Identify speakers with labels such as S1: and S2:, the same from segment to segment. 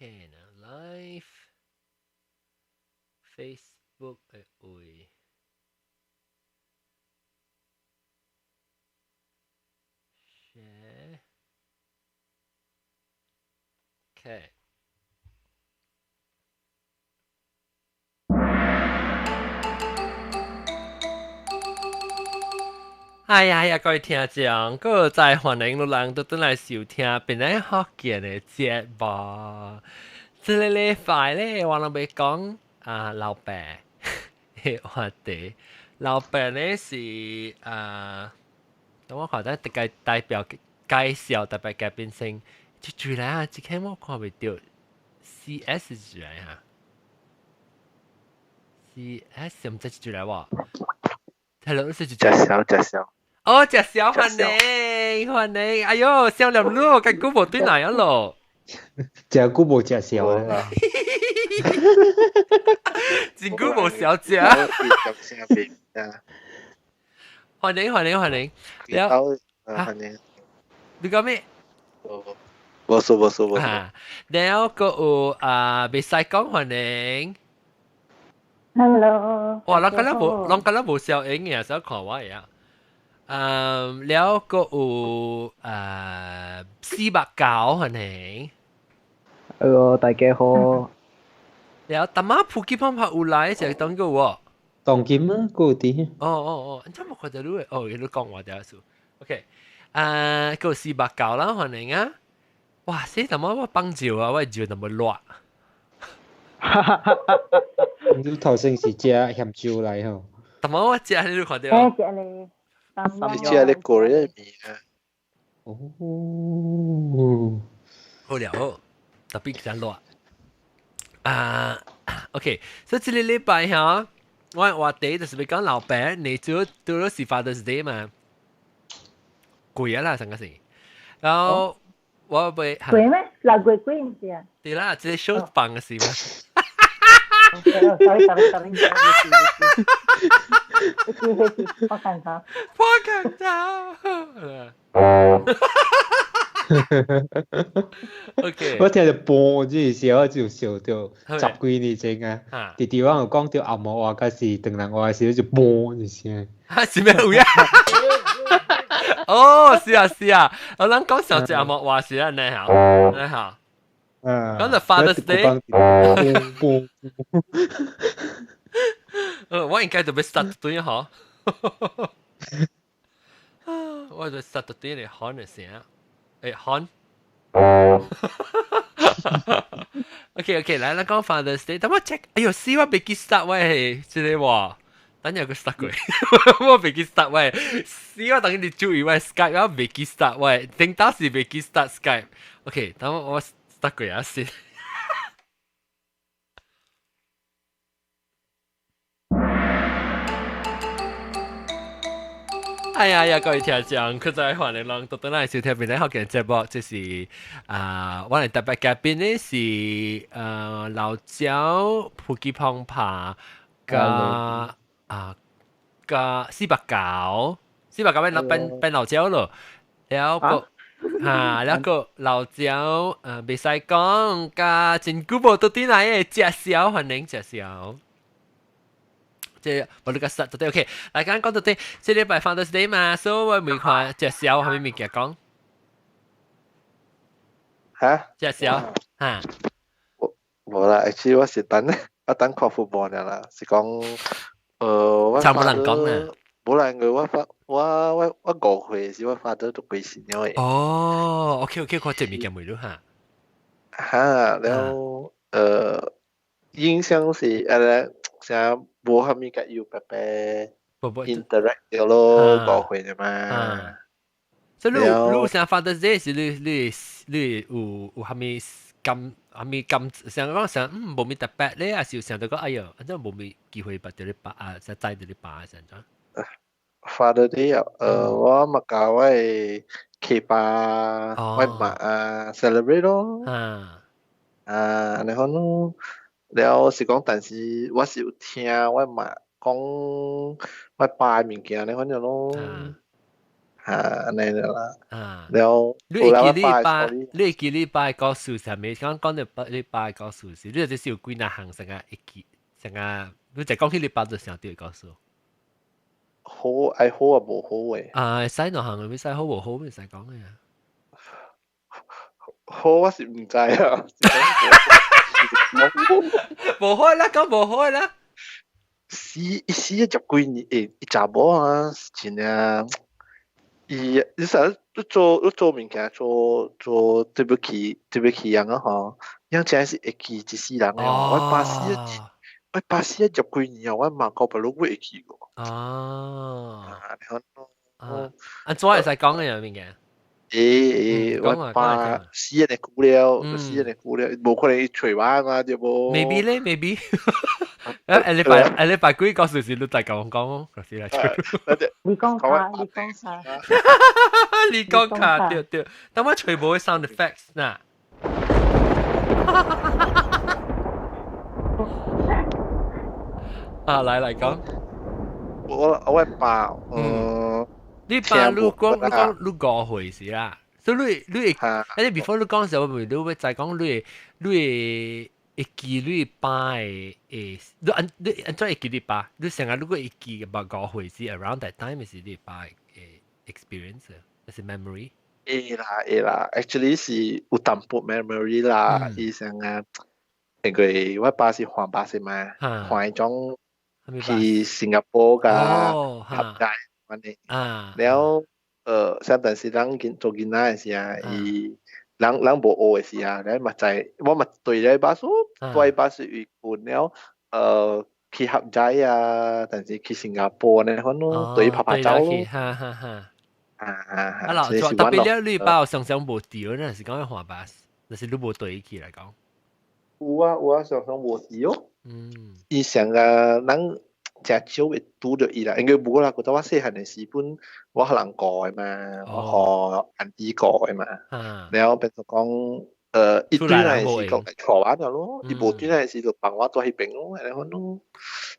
S1: Okay, now live Facebook 的位 share。Okay。哎呀呀，各位聽眾，閣再歡迎你人都轉來收聽平安福建的節目。這个禮拜咧，我攏欲講啊，老爸的話題。老爸咧是啊，等我看下大概代表介紹特別嘉賓先。這句來啊，這個我看袂著，CS 是來哈？CS 毋知這句來無？Hello，是這句。
S2: 食宵食宵。
S1: 哦，食宵歡迎歡迎，哎喲，少年佬，咁久無對來啊咯。
S3: 真久無食宵啦。
S1: 真久無小食。歡迎歡迎歡迎。
S2: 了，歡迎。
S1: 你講咩？
S2: 無事無事無事。
S1: 了閣有啊，袂使講歡迎。
S4: Hello。
S1: 哇，人敢若無，人敢若無笑應嘅，使看我呀。嗯，了閣有489歡迎。
S5: Hello，大家好。
S1: 了，淡仔普吉胖胖有來，是當個喎。
S3: 當今啊，閣有佇。
S1: 哦哦哦，你怎無看著你的？哦，你講話條數。OK，啊，閣有489啦，歡迎啊！哇，死淡仔我放尿啊，我尿那麼熱。
S3: 哈哈哈哈哈！你頭先是食鹹椒來吼？
S1: 淡仔我食，你看著。
S4: 欸，食咧。
S2: 你食咧果仁麵啊？
S3: 哦。
S1: 好了好，特別真熱。啊，OK，所以這個禮拜哈，我話題就是欲講老爸，你做做咗是 Father's Day 嘛？過啊啦，上個是。然後我會
S4: 過咩？6月幾毋是啊？
S1: 對啦，這個 show 放嘅是嘛？
S4: sorry sorry sorry，我看到，
S1: 我看到。OK，
S3: 我聽著播這時我就想著十幾年前啊，弟弟我有講著紅毛話，佮是唐人話時就播一聲。
S1: 哈，是咩有啊？哦，是啊是啊，我諗講上隻紅毛話是按呢哈，按呢哈。講就 Father's Day。我應該就欲 start 對嗬。我就 start 對嚟喊一聲，欸喊。OK OK，來，咱講 Father's Day，等我 check。哎喲，死我袂記 start 我的這个話，等下閣 start 過，我袂記 start 我的，死我當你注意我 Skype，我袂記 start 我的，頂當時袂記 start Skype。OK，等我我 start 過啊先。哎呀呀，各位聽眾，閣再歡迎人倒轉來收聽平安福建節目，這是啊，我的特別嘉賓呢是老椒普吉澎帕佮啊佮489，489變變變老椒咯，了閣哈，了閣老椒袂使講，佮真久無倒轉來的食宵，歡迎食宵。這無你個實到底 OK，來講講到底，這禮拜 Father's Day 嘛，所以我問看食宵啥物物件講？
S2: 哈？
S1: 食宵哈？
S2: 無無啦，actually 我是等我等看 football 爾啦，是講我
S1: 差無人講啦。
S2: 無啦，因為我發我我我5歲時我 father 就過身了的。
S1: 哦，OK OK，看這物件問你哈。
S2: 哈，了印象是啥無蝦米佮伊有白白 interact 著咯，5歲爾嘛。
S1: 所以你有你有啥 Father's Day 是你你你有有蝦米感蝦米感想講想嗯無物特別咧，還是有想著講哎喲，反正無物機會捌著你爸啊，才載著你爸啥怎？
S2: Father Day 啊，我嘛佮我的契爸、我媽啊 celebrate 咯。啊，按呢款咯。了是講，但是我是有聽我媽講我爸的物件按呢款樣咯。嚇，按呢啦。
S1: 啊，
S2: 了，
S1: 你會記你爸，你會記你爸故事啥物？講講到你爸故事是，你這是有幾若項成個會記，成個你就講起你爸就想到故事。
S2: 好愛好啊，無好嘅。
S1: 啊，會使兩項，會使好無好，會使講嘅。
S2: 好我是毋知啊。
S1: 無好啦，講無好啦。
S2: 死死咗十幾年，欸，伊查某啊，真正，伊你啥你做物件做做對不起對不起人啊吼，樣真是會記一世人的。我爸死我爸死咗十幾年啊，我媽講不攏會記個。
S1: 啊，啊，怎會使講嘅物件？
S2: 欸欸，我爸死了久了，死了久了，無可能伊揣我嘛，對無
S1: ？Maybe 咧，maybe。啊，下禮拜下禮拜幾個時時你再共我講，就是來揣。
S4: 你講卡，你講卡。
S1: 你講卡，對對。等我揣無 sound effects 嗱。啊，來來講。
S2: 我爸，
S1: 你爸你講你講你五歲時啦，所以你你會，啊你 before 你講時候，我咪你會再講你你會會記你爸的會，你按你按怎會記你爸？你成日如果會記捌五歲時 around that time 是你爸的 experience，還是 memory？
S2: 會啦會啦，actually 是有淡薄 memory 啦，伊成日因為我爸是換巴士嘛，換一種去新加坡佮合街。按呢，了，啥陣時人做囡仔的時啊，伊人人無學的時啊，了嘛知，我嘛對咧巴士，對巴士伊困了，去合齋啊，但是去新加坡呢，款咯，對拍拍照咯。
S1: 哈哈哈。
S2: 啊啊
S1: 啊！啦，特別了，你爸常常無對，那是講換巴士，那是你無對起來講。
S2: 有啊有啊，常常無對哦。伊上個人。誠少會拄著伊啦，因為無啦，古早我細漢的時陣，我予人顧的嘛，我予阿姨顧的嘛，了變做講，伊對來是講來帶我了咯，伊無對來時就放我蹛彼邊咯，按呢款咯，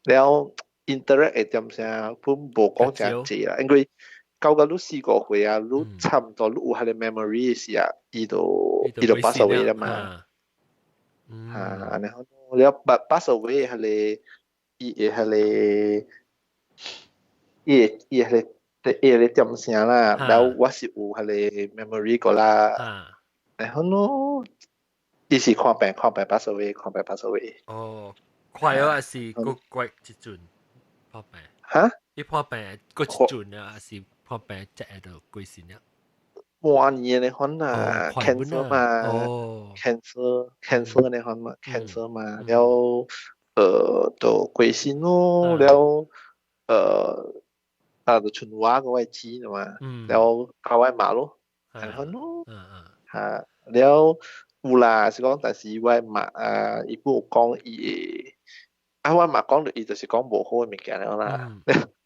S2: 了 interact 的點聲本無講誠濟啦，因為到到你四五歲啊，你差毋多你有彼個 memory 的時啊，伊就伊就 pass away 啦嘛，啊，按呢款咯，了 pass away 彼個。伊會彼個，伊會伊彼個，伊彼個點聲啦，了我是有彼個 memory 過啦，然後咯，伊是看病看病 pass away，看病 pass away。
S1: 哦，快了還是閣過一陣破病？
S2: 哈？
S1: 伊破病閣一陣啊，還是破病才會到過身了？
S2: 半年的款啦，cancer 嘛，cancer cancer 的款嘛，cancer 嘛，了。就過身咯，了，啊，就剩我佮我姊嘛，了佮我媽咯，按款咯，嚇，了有啦，是講，但是我媽啊，伊本有講伊會，啊，我媽講著伊就是講無好的物件了啦，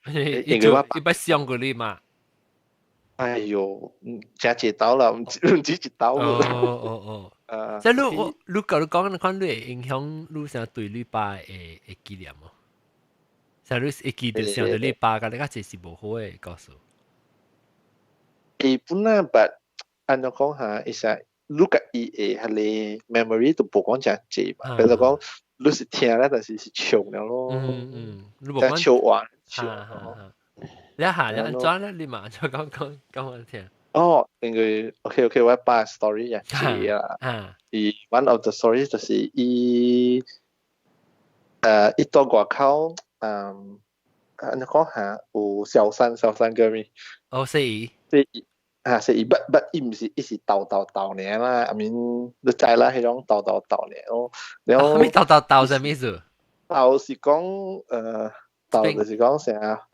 S1: 因為我伊捌傷過你嘛？
S2: 哎喲，誠濟刀啦，毋止毋止一刀。
S1: 哦哦哦，即係你我你甲你講，你看你會影響你啥對你爸的的紀念無？像你會記得想著你爸佮你較濟是無好的故事。
S2: 基本啊，but 按怎講哈，伊說你佮伊的彼個 memory 都無講誠濟嘛，比如講你是聽咧，但是是笑了咯。
S1: 嗯嗯，你無
S2: 講笑話
S1: 笑。你下你按怎咧？你嘛再講講講我聽。
S2: 哦，因為 OK OK，我爸 story 也是啦。伊 one of the stories 就是伊，伊蹛外口，按怎講下有小三小三叫咩？
S1: 哦，是伊。
S2: 是伊啊，是伊，but but 伊毋是，伊是鬥鬥鬥爾啦，I mean 你知啦，彼種鬥鬥鬥爾咯。然後
S1: 咩鬥鬥鬥啥物意思？
S2: 鬥是講鬥就是講啥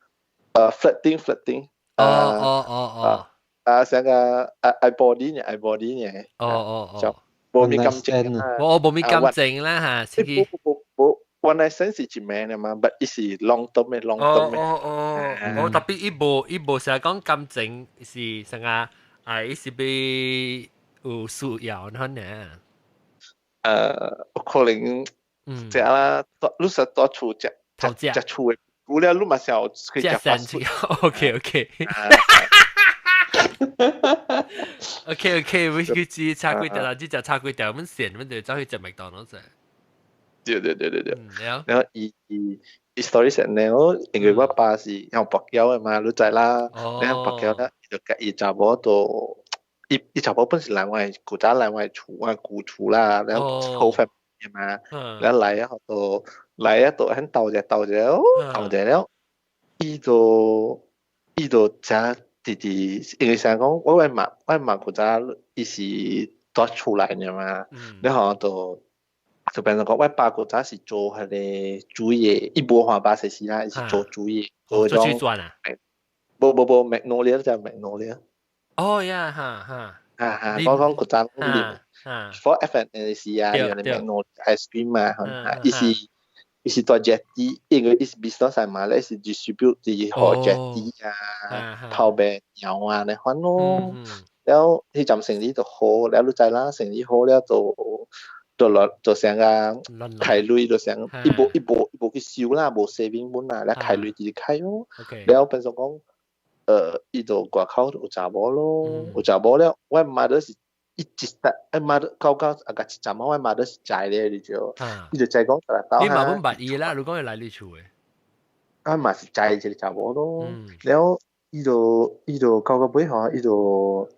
S2: ？flirting flirting。
S1: 哦哦哦哦。
S2: 啊，成個愛愛 body 呢，愛 body 呢。
S1: 哦哦哦。
S2: 無咩感情
S1: 啊。我無咩感情啦嚇。
S2: 無無無，one night stand 是一暝的嘛，but 伊是 long term 的 long term 的。
S1: 哦哦哦，特別伊無伊無成日講感情是啥啊？啊，伊是欲有需要可能。
S2: 可能，這啦，你實蹛厝食食食厝的，久了你嘛是有去食
S1: 飯。OK OK。OK，我去吃炒粿條啦，只食炒粿條，阮跣，阮就走去食麥當勞食。
S2: 對對對對對。然後伊伊伊 story 成了，因為我爸是用跋筊的嘛，你知啦。然後跋筊咧，伊就共伊查某都，伊伊查某本是來我古早來我厝，我舊厝啦，然後好 family 嘛，然後來啊，就來啊，就很鬥者鬥者，鬥者了，伊就伊就誠直直，因為啥講，我媽我媽古早伊是蹛厝內爾嘛，然後就就變成講，我爸古早是做彼个煮嘢，伊無換爸說是啦，伊是做煮嘢，
S1: 做水轉啊？
S2: 無無無，Magnolia 就 Magnolia。
S1: 哦呀，哈哈。
S2: 哈哈，講講古早啉，for F&N 是啊，用 Magnolia ice cream 嘛，伊是伊是蹛 jetty，因為伊是 business 嘛，咧是 distribute 啲河 jetty 啊，頭白鳥啊，呢款咯。了彼陣生意就好，了你知啦，生意好了就就落就成個開鐳就成，伊無伊無伊無去收啦，無 saving 本啦，了開鐳直直開咯。了變做講，伊就外口有查某咯，有查某了，我媽都是一直得，我媽都到到啊個一陣我媽都是知咧，你就，伊就知講
S1: 你嘛本捌伊啦，如果伊來你厝的，
S2: 啊嘛是知一個查某咯，了伊就伊就到個尾吼，伊就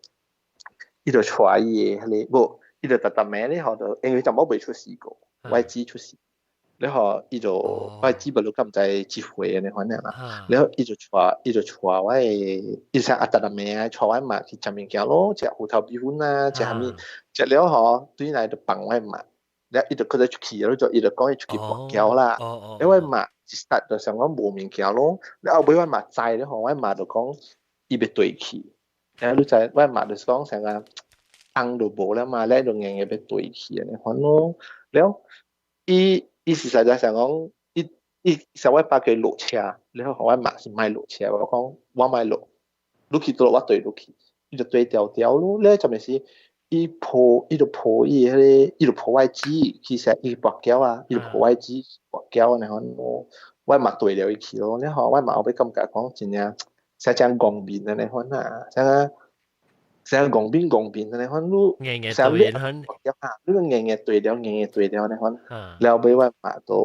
S2: 伊就帶伊的彼個，無，伊就逐逐暝咧吼，就因為查某未出世過，我姊出世，了後伊就我姊無你敢毋知幾歲按呢款爾啦，了伊就帶伊就帶我的，伊啥啊逐逐暝啊帶我媽去食物件咯，食芋頭米粉啊，食啥物，食了吼，轉來就放我媽，了伊就閣再出去，了就伊就講伊出去跋筊啦，了我媽一 start 就想講無物件咯，了後尾我媽知了吼，我媽就講伊欲綴去，了你知我媽就是講啥個翁就無了嘛，了就硬硬欲綴去按呢款咯，了伊伊是實在想講，伊伊想我爸叫伊落車，了後我媽是莫落車，我講我莫落，你去佗落我綴你去，伊就綴條條咯，了就是伊抱伊就抱伊彼个，伊就抱我姊，其實伊跋筊啊，伊就抱我姊跋筊按呢款咯，我嘛綴著伊去咯，了後我嘛後尾感覺講真正，誠正戇面按呢款啊，啥個啥戇面戇面按呢款，你
S1: 硬硬綴款，
S2: 你硬硬綴著，硬硬綴著按呢款，了尾我嘛都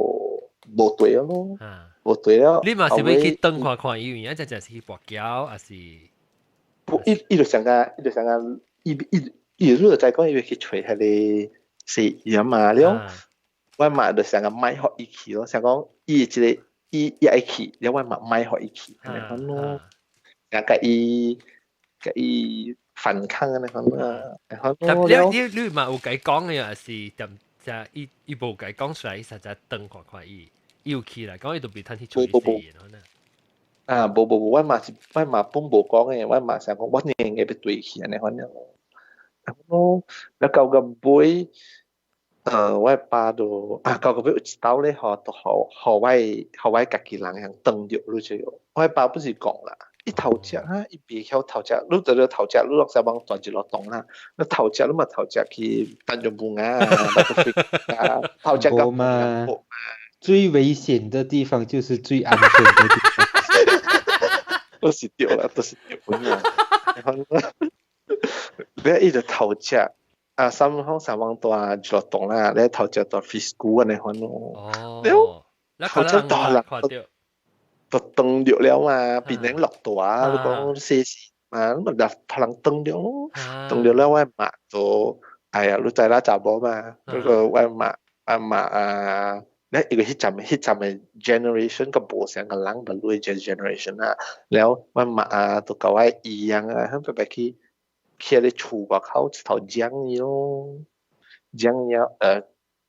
S2: 無綴咯，無綴了。
S1: 你嘛是欲去轉看看伊，有影真正是去跋筊，抑是？
S2: 不，伊伊就想個，伊就想個，伊伊伊如果再講伊欲去揣彼個西醫嘛了，我嘛就想個莫予伊去咯，想講伊一個伊伊愛去，了我嘛莫予伊去，按呢款咯，啊，共伊共伊反抗按呢款啊，
S1: 但你你你嘛有共伊講的，抑是點只伊伊無共伊講出來，伊實在轉看看伊，伊有去啦，講伊都袂通去揣西醫咯。
S2: 啊，無無無，我嘛是我嘛本無講的，我嘛想講我硬會欲綴去按呢款了。咯，了到個尾，我爸就啊，到個尾有一道咧，吼，就予予我予我家己人向當著你知無？我爸不是講啦，伊頭食啊，伊袂曉頭食，你就咧頭食，你落啥幫斷一落檔啦，你頭食你嘛頭食去丹絨布啊，啊，頭食
S3: 到嘛？最危險的地方就是最安全的地方。
S2: 都是對啦，都是對啦。你伊就頭食啊，三方三方大一落檔啦，你頭食蹛 fish 菇按呢款咯。
S1: 哦，
S2: 頭食大人都當著了嘛，變成落大，你講細細嘛，你咪就頭人當著咯，當著了我媽就，哎呀，你知啦，查某嘛，嗰個我媽阿媽啊，你一個彼陣彼陣的 generation 個無相個人的類 generation 啊，了我媽啊，都共我姨樣啊，彼擺去去咧厝外口一頭搧伊咯，搧伊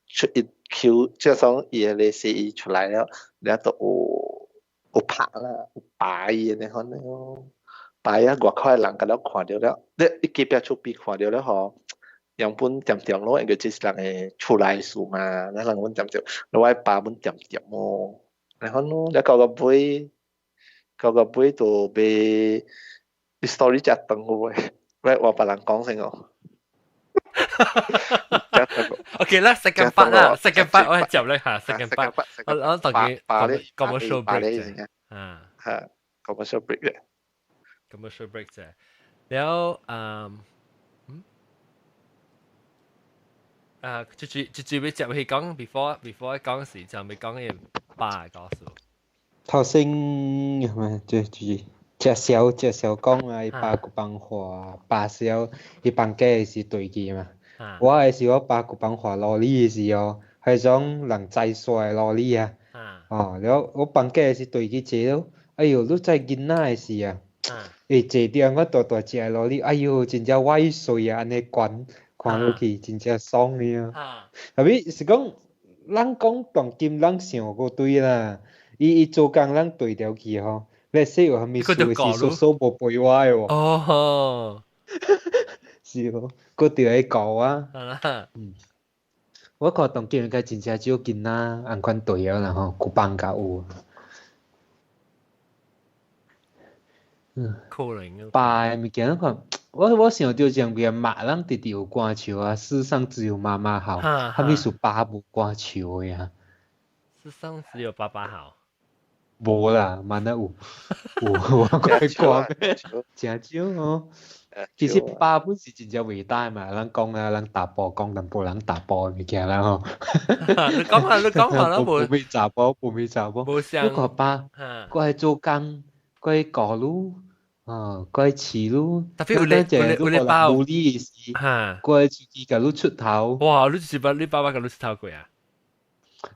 S2: 出一 Q，即係講伊個西醫出來了，了就有有拍啦，有拔伊按呢款咯，拔啊外口的人共了看著了，你伊隔壁厝邊看著了吼，原本恬恬咯，因為這是人的厝內事嘛，咱人阮恬恬，我爸阮恬恬哦，按呢款咯，了到個尾，到個尾就買 story 誠長有無？我話別人講先哦。
S1: OK 啦，second part 啦，second part 我接咧嚇，second part，我我當佢 commercial break 啫，啊，
S2: 嚇，commercial break 嘅
S1: ，commercial break 啫。了啊，就要接去講，before 講時就未講嘅爸嘅故事。
S3: 頭先係咪就食小講啊，伊爸古幫話爸小，伊放假的時對去嘛。我的是我爸古幫話羅里的時候，彼種人載煞的羅里啊。哦，了我放假的時對去坐了，哎喲，你知囡仔的時啊，會坐著我大大隻的羅里，哎喲，真正歪水啊，按呢懸看落去真正爽的啊。特別是講，咱講當今咱想過對啦，伊做工咱對著去吼，你說有啥物事是叔叔無陪我的喎。
S1: 哦，
S3: 是哦，閣著會顧啊。我看當今應該真正少囡仔按款對啊啦吼，古放較有。
S1: 可能。
S3: 爸的物件，咱看，我想著這個媽人直直有歌唱啊，世上只有媽媽好，啥物事爸無歌唱的啊？
S1: 世上只有爸爸好。
S3: 無啦，萬那有有我看歌誠少哦。其實爸本是真正偉大嘛，人講啊，人查埔講淡薄人查埔的物件啦吼。
S1: 你講下，你講下啦，無
S3: 無查埔，無咪查埔。
S1: 無
S3: 像。你看爸，閣愛做工，閣愛顧汝，哦，閣愛飼汝。
S1: 特別有咧包。
S3: 無理的時，閣愛出去共汝出頭。
S1: 哇！你是把你爸爸共汝出頭過啊？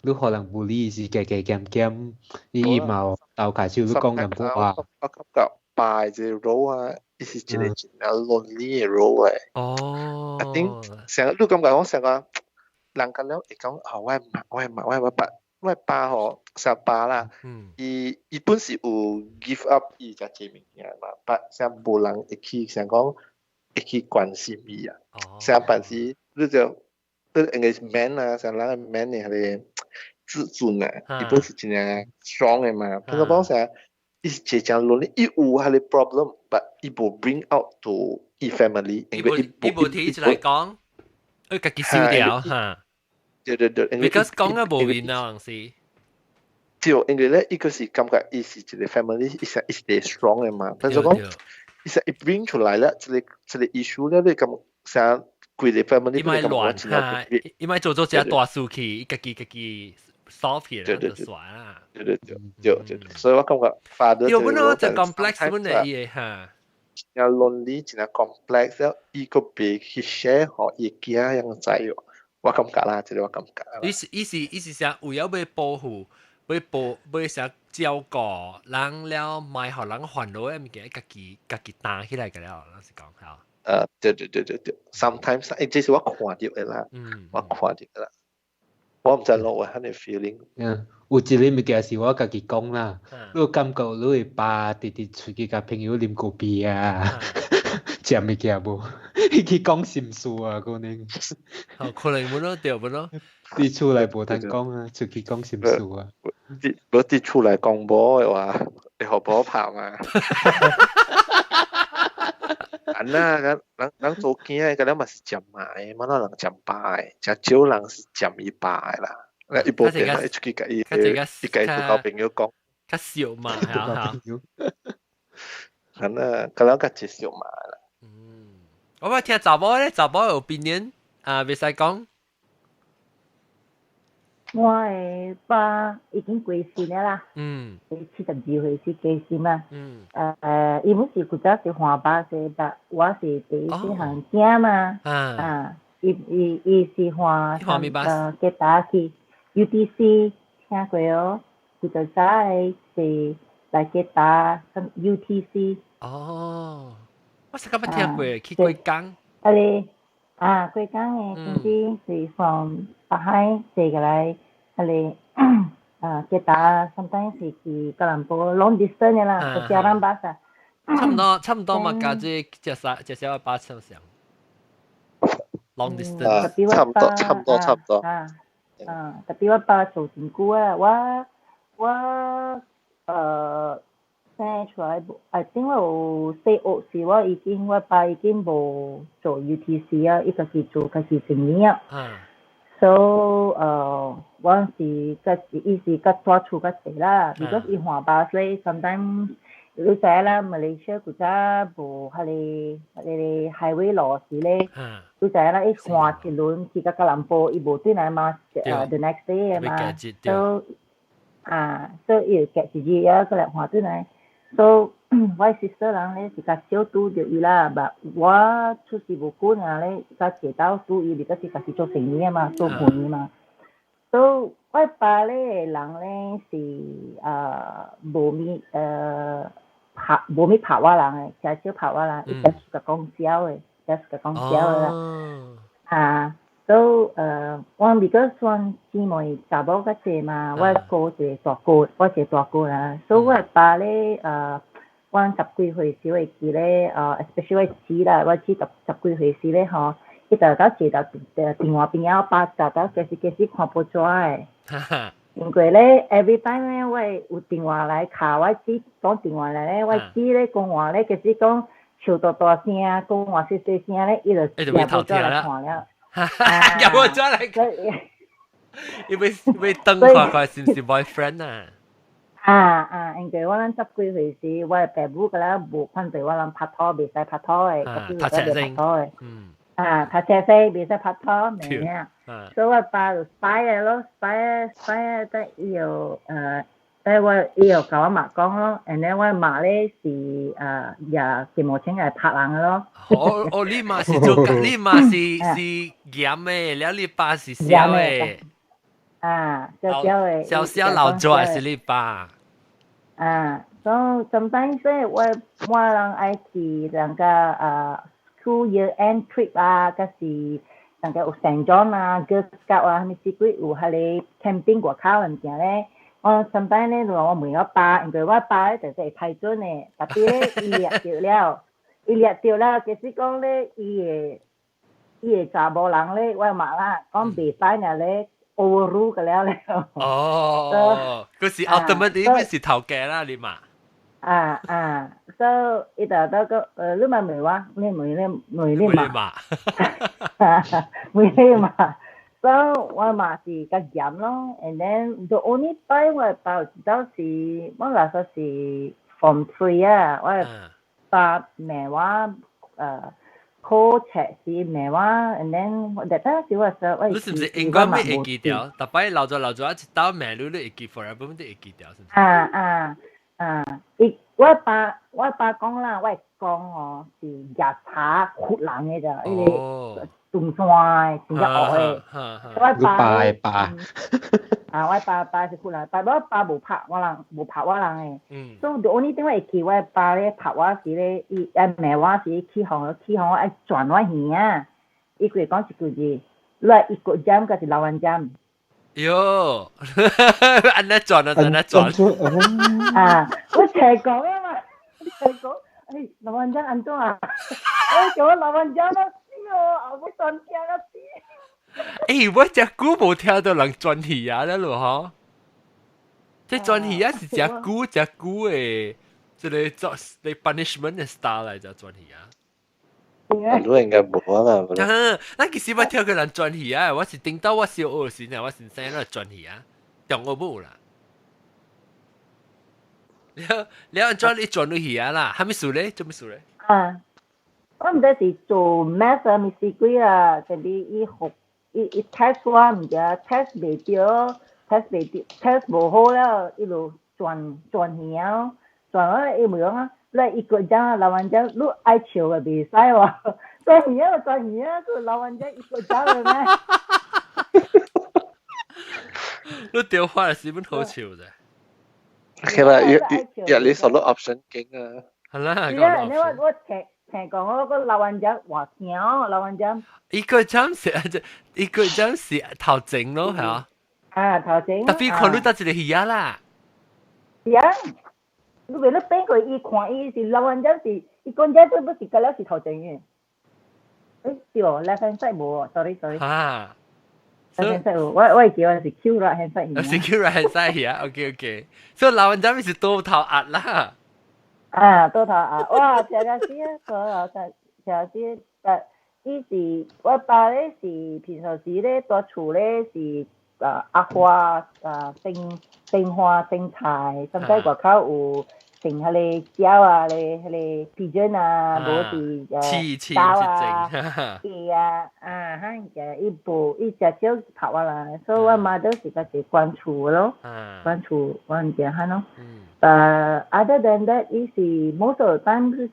S3: 你予人無理是加加減減，伊嘛有鬥跤手，你講淡薄話。
S2: 我感覺爸這個 role 啊，伊是一個真正 lonely 的 role 誒。
S1: 哦。
S2: I think 成日你感覺講成個人間了會講啊，我媽我媽我爸我爸吼，成爸啦，伊本是有 give up 伊遮濟物件嘛，但成無人會去想講會去關心伊啊。成辦時你就你應該是 man 啊，成人 man 的彼個自尊啊，伊本是真正 strong 的嘛。譬如講成，伊是一個真 lonely，伊有彼個 problem，but 伊無 bring out to 伊 family，
S1: 伊無伊無提出來講，伊家己收掉哈。
S2: 對對對
S1: ，because 講啊無面啊，是。
S2: 對，因為咧，伊個是感覺伊是一個 family，伊是伊是 strong 的嘛。譬如講，伊是伊 bring 出來咧，這個 issue 咧，你感成規個 family
S1: 伊莫亂哈，伊莫做做隻大事去，伊家己 solve 起來就算啦。
S2: 對對對對對，所以我感覺 father
S1: 有本來就 complex 本來伊個哈。
S2: 真 lonely，真 complex，伊個袂去 share 予伊囝樣知喲。我感覺啦，這個我感覺。
S1: 伊是啥？為了欲保護，欲保，欲啥照顧人了，莫予人煩惱的物件，家己擔起來個了，咱是講嚇。
S2: 對對對對對，sometimes 這是我看著的啦，我看著的啦，我毋知囉有彼個 feeling。
S3: 有一個物件是我家己講啦，你感覺你的爸直直出去共朋友啉咖啡啊，食物件無？伊去講心事啊，可能。
S1: 可能無咯，對無咯。
S3: 佇厝內無通講啊，出去講心事啊。
S2: 無佇厝內講無的話，會予某拍嘛。啊那，人做囝的，敢若嘛是嫌媽的，嘛哪人嫌爸的，誠少人是嫌伊爸的啦。伊無變，伊出去共伊，伊共伊交朋友講。
S1: 較少嘛，嚇嚇。
S2: 啊那，敢若較接受嘛啦。
S1: 我捌聽查某咧，查某有opinion 啊，袂使講。
S4: 我的爸已經過身了啦。72歲時過身嘛。伊本是負責是換巴士，但我是第一細漢囝嘛。啊，伊是換吉打去 UTC 聽過哦，負責早的是來吉打 UTC。
S1: 哦，我實個捌聽過，去過港。
S4: 啊你啊，過港的公司是從北海坐過來，啊你啊吉打，sometimes 是去吉隆坡 long distance 的啦，就車人巴士。
S1: 差唔多，差唔多嘛，加這隻啥隻小巴士上。long distance。
S2: 差唔多，差唔多，差唔多。
S4: 啊啊，特別我爸做真久啊，我生出來，I think 我有細學時，我已經我爸已經無做 UTC 啊，伊家己做家己生意啊。So 我是甲伊是較住厝較濟啦，because 伊換巴士，sometimes 你知啦，馬來西亞古早無彼個彼個 highway 路時咧，你知啦，伊換一輪去到吉隆坡，伊無轉來嘛，the next day 嘛，so 啊，所以伊會隔一日啊，閣來換轉來，so 我 sister 人咧是較少拄著伊啦，but 我出世無久爾咧，較濟兜拄伊，because 是家己做生意啊嘛，做生意嘛。so 我爸咧人咧是無咪拍無咪拍我人的，誠少拍我人，伊誠喜歡講笑的，誠喜歡講笑的啦。啊，so 我 because 阮姊妹查某較濟嘛，我哥一個大哥，我一個大哥啦，so 我爸咧阮十幾歲時會記咧，especially 我姊啦，我姊十幾歲時咧吼，伊就到坐到電話邊仔，爸就到計時計時看報紙的。因為咧，every time 咧，我有電話來敲我姊講電話來咧，我姊咧講話咧，其實講笑大大聲，講話細細聲咧，伊就
S1: 拿報紙來
S4: 看了。
S1: 有報紙來看，伊會會瞪看看是毋是 boyfriend 啊？
S4: 啊啊，因為我咱十幾歲時，我爸母佮咱無反對我人拍拖，袂使拍拖的，
S1: 讀冊
S4: 拍拖的。啊，讀冊生袂使拍拖，明啊？所以我爸就 spy 的咯，spy spy 但伊又但我伊又共我媽講咯，and then 我媽咧是也節目請來拍人的咯。
S1: 哦哦，你媽是做，你媽是嚴的，了你爸是痟的。
S4: 啊，痟痟的。
S1: 痟痟老做還是你爸？
S4: 啊，so sometimes 咧，我人愛去人家school year end trip 啊，抑是人家有 Saint John 啊、Girl Scout 啊，啥物之鬼有彼個 camping 外口物件咧。我 sometimes 咧，我問我爸，因為我爸咧就是會批准的，tapi 咧伊掠著了，伊掠著了，其實講咧，伊的查某人咧，我媽啦，講袂使爾咧，overrule 個了咧。
S1: 哦，佢是 ultimately 是頭家啦，你媽。
S4: 啊啊，so 伊就都講，你嘛問我，你問你問你媽，問你媽。so 我媽是較嚴咯，and then the only 擺我爸有一道是，我那時是 form three 啊，我爸罵我考冊時罵我，and then 特別是我說我
S1: 你是毋是永遠會記著？逐擺老咗老咗一道罵你，你會記 forever 都會記著，是毋是？
S4: 啊啊啊！伊我爸講啦，我講哦是日查唬人的咋，伊個中山的，真正惡的。我
S3: 爸爸
S4: 啊，我爸爸是唬人，但我爸無拍我人，無拍我人的。所以 the only thing 我會記，我爸咧拍我時咧，伊愛罵我時起哄起哄愛轉我耳啊！伊會講一句字，你一個針抑是老彎針。
S1: 喲，按呢轉啊，按呢轉。
S4: 啊，我齊講啊嘛，齊講，哎，老彎針按怎啊？我叫我老彎針啊死哦，後尾轉聽啊死。
S1: 欸，我遮久無聽到人轉耳啊了咯吼。這轉耳啊是誠久誠久的，這个做你 punishment 的 style 來就轉耳啊。
S2: 你應該無啦。
S1: 啊，咱其實捌聽過人轉耳啊，我是頂到我小學時呢，我先生咧轉耳啊，中學無啦。了了，按怎你轉落去啊啦？啥物事咧？做咩事咧？
S4: 啊，我毋知是做 math 啊，物事鬼啊，特別伊學伊 test 我毋知 test 袂著，test 袂著，test 無好了，伊就轉轉耳啊，轉我伊袂講啊。你一個鐘老人家你愛笑嘅袂使喎，轉耳啊轉耳啊，佢老人家一個鐘嘅咩？
S1: 你電話是本好笑啫。
S2: 其實越越你所有 option 勁啊。
S1: 係啦，
S4: 你我聽聽講我個老人家話聽哦，老人家。
S1: 一個針是一個針是頭前咯，係啊。
S4: 啊，頭前。
S1: 特別看你得一個耳啦。
S4: 是啊。你袂你變過伊看伊是老人家是，伊講這這不是個了是頭前嘅。欸，對哦，left hand side 無，sorry sorry。
S1: 啊。
S4: left hand side 無，我會記我是 Q right hand side。
S1: 是 Q right hand side 啊，OK OK。所以老人家咪是倒頭壓啦。
S4: 啊，倒頭壓，哇，聽個死啊，倒頭聽死，但伊是我爸咧是平常時咧蹛厝咧是啊鴨花啊生生花生菜，甚至外口有整彼个鳥啊，彼個 pigeon 啊，無是
S1: 黐
S4: 狗啊，伊啊啊，哈個伊無伊食少拍我啦，所以我媽都是較濟管厝咯，管厝管這哈咯。Other than that，伊是 most of the time 是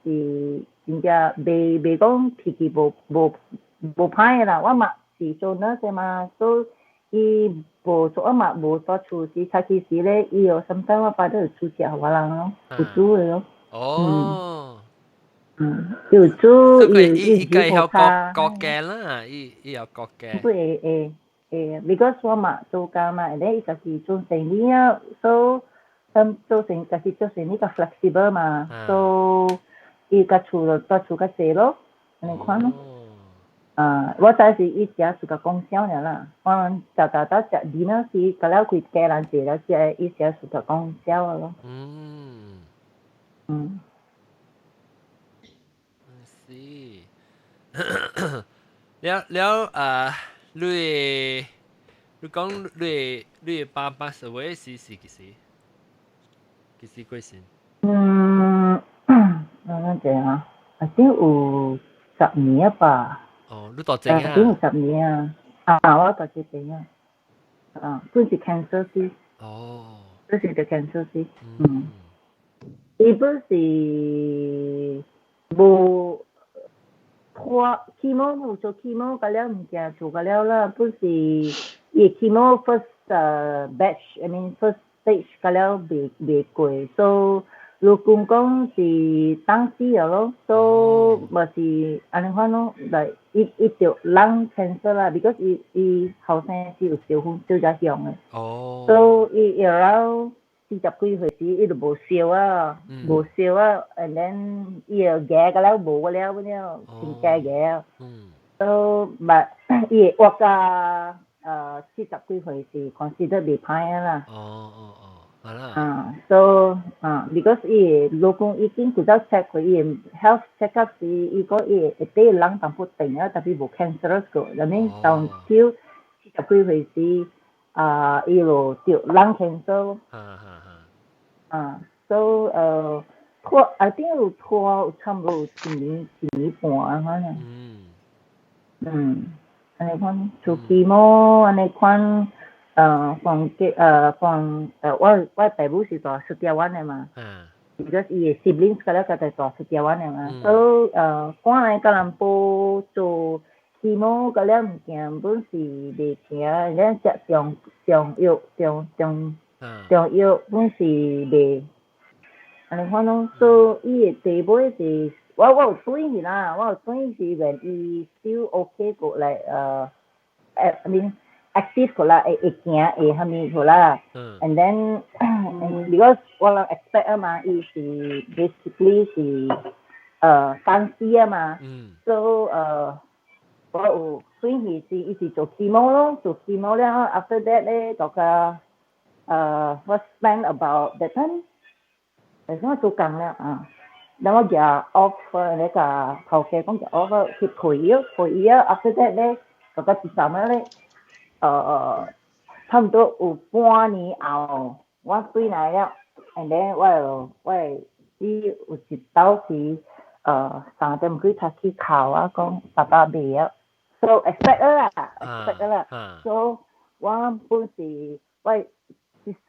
S4: 真正袂講脾氣無無無歹啦，我嘛是做 nurse 嘛，所以伊無做我嘛無蹛厝時，早起時咧，伊有 sometimes 我爸都有煮食予我人咯，有煮的咯。嗯，有煮，
S1: 伊伊伊家曉國國家啦，伊伊有國家。
S4: 會會會，because 我嘛做工嘛，咧伊家己做生意啊，所以做生家己做生意較 flexible 嘛，所以伊較厝就蹛厝較濟咯，按呢款咯。啊，我知是伊食自家講笑爾啦，我食食到食 dinner 時，甲了規家人坐了食，伊食自家講笑咯。
S1: 是。了了啊，你你講你你爸爸是位是是幾時？幾時過身？
S4: 嗯，我諗下啊，I think 有10年吧。
S1: 哦，你大隻啊？
S4: 有十年啊，啊，我大隻邊啊，啊，本是 cancer 死。這是得 cancer 死。嗯。伊本是無拖 chemo 有做 chemo，甲了物件做甲了啦，本是伊 chemo first batch，I mean first stage 甲了袂袂過，所以如果講是當死了咯，所以嘛是按呢款咯，來伊伊著 lung cancer 啦，because 伊伊後生是有燒風燒遮凶的。所以伊 around 40幾歲時，伊就無燒啊，無燒啊，and then 伊就牙甲了無了了，真假牙。所以 but 伊會活到70幾歲是 consider 袂歹啊啦。
S1: 哦哦哦，好啦。
S4: 啊，so 啊，because 伊老公已經古早 check 過伊 health check up 時，伊講伊會底人淡薄病啊，特別無 cancerous 個，然後當少70幾歲時，啊，伊就得 lung cancer 咯。啊，so 拖，I think 有拖有差不多有一年1年半啊，可能。嗯，按呢款做 chemo，按呢款。放嘅放我我爸母是住雪條灣的嘛，because 伊的 siblings 甲了家己住雪條灣的嘛，所以趕來吉隆坡做 chemo 甲了物件本是袂聽，咱食中中藥中中中藥本是袂，按呢款咯，所以伊的地尾是，我我有轉去啦，我有轉是when 伊 still OK 過來I mean active 過啦，會會行會啥物過啦。And then because 我人 expect 啊嘛，伊是 basically 是三 C 啊嘛。So 我有轉去是伊是做 chemo 咯，做 chemo 了，after that 咧就個我 spend about that time，誒我做工了啊。然後我夾 off 那個頭家講夾 off 去陪伊，陪伊啊，after that 咧，就個第三個咧。差不多有半年後，我轉來了，and then 我就我伊有一晝時，3點幾才去敲我講爸爸袂啊，so expect 啦，expect 啦，so 我本是我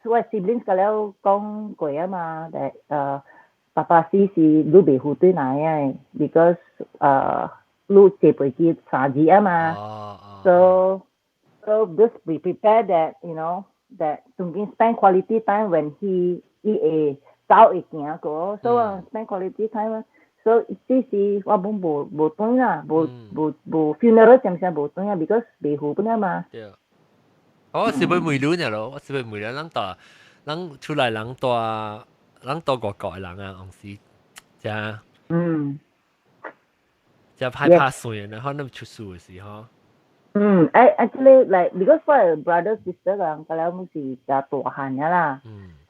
S4: 我 siblings 甲了講過啊嘛，但爸爸死時你袂赴轉來啊，because 你坐飛機3日啊嘛，so so just be prepared that you know that 當今 spend quality time when he 伊會走會行過，所以我 spend quality time。所以這時我本無無轉啦，無無無 funeral 正正無轉啊，because 袂赴本啊嘛。
S1: 對。我是欲問你爾咯，我是欲問你，咱大咱出來人大，咱大外國的人啊，有時真真歹拍算，然後咱出事的時候。
S4: 嗯，誒，actually like because 我 brother sister 人，佢哋是較大漢嘅啦。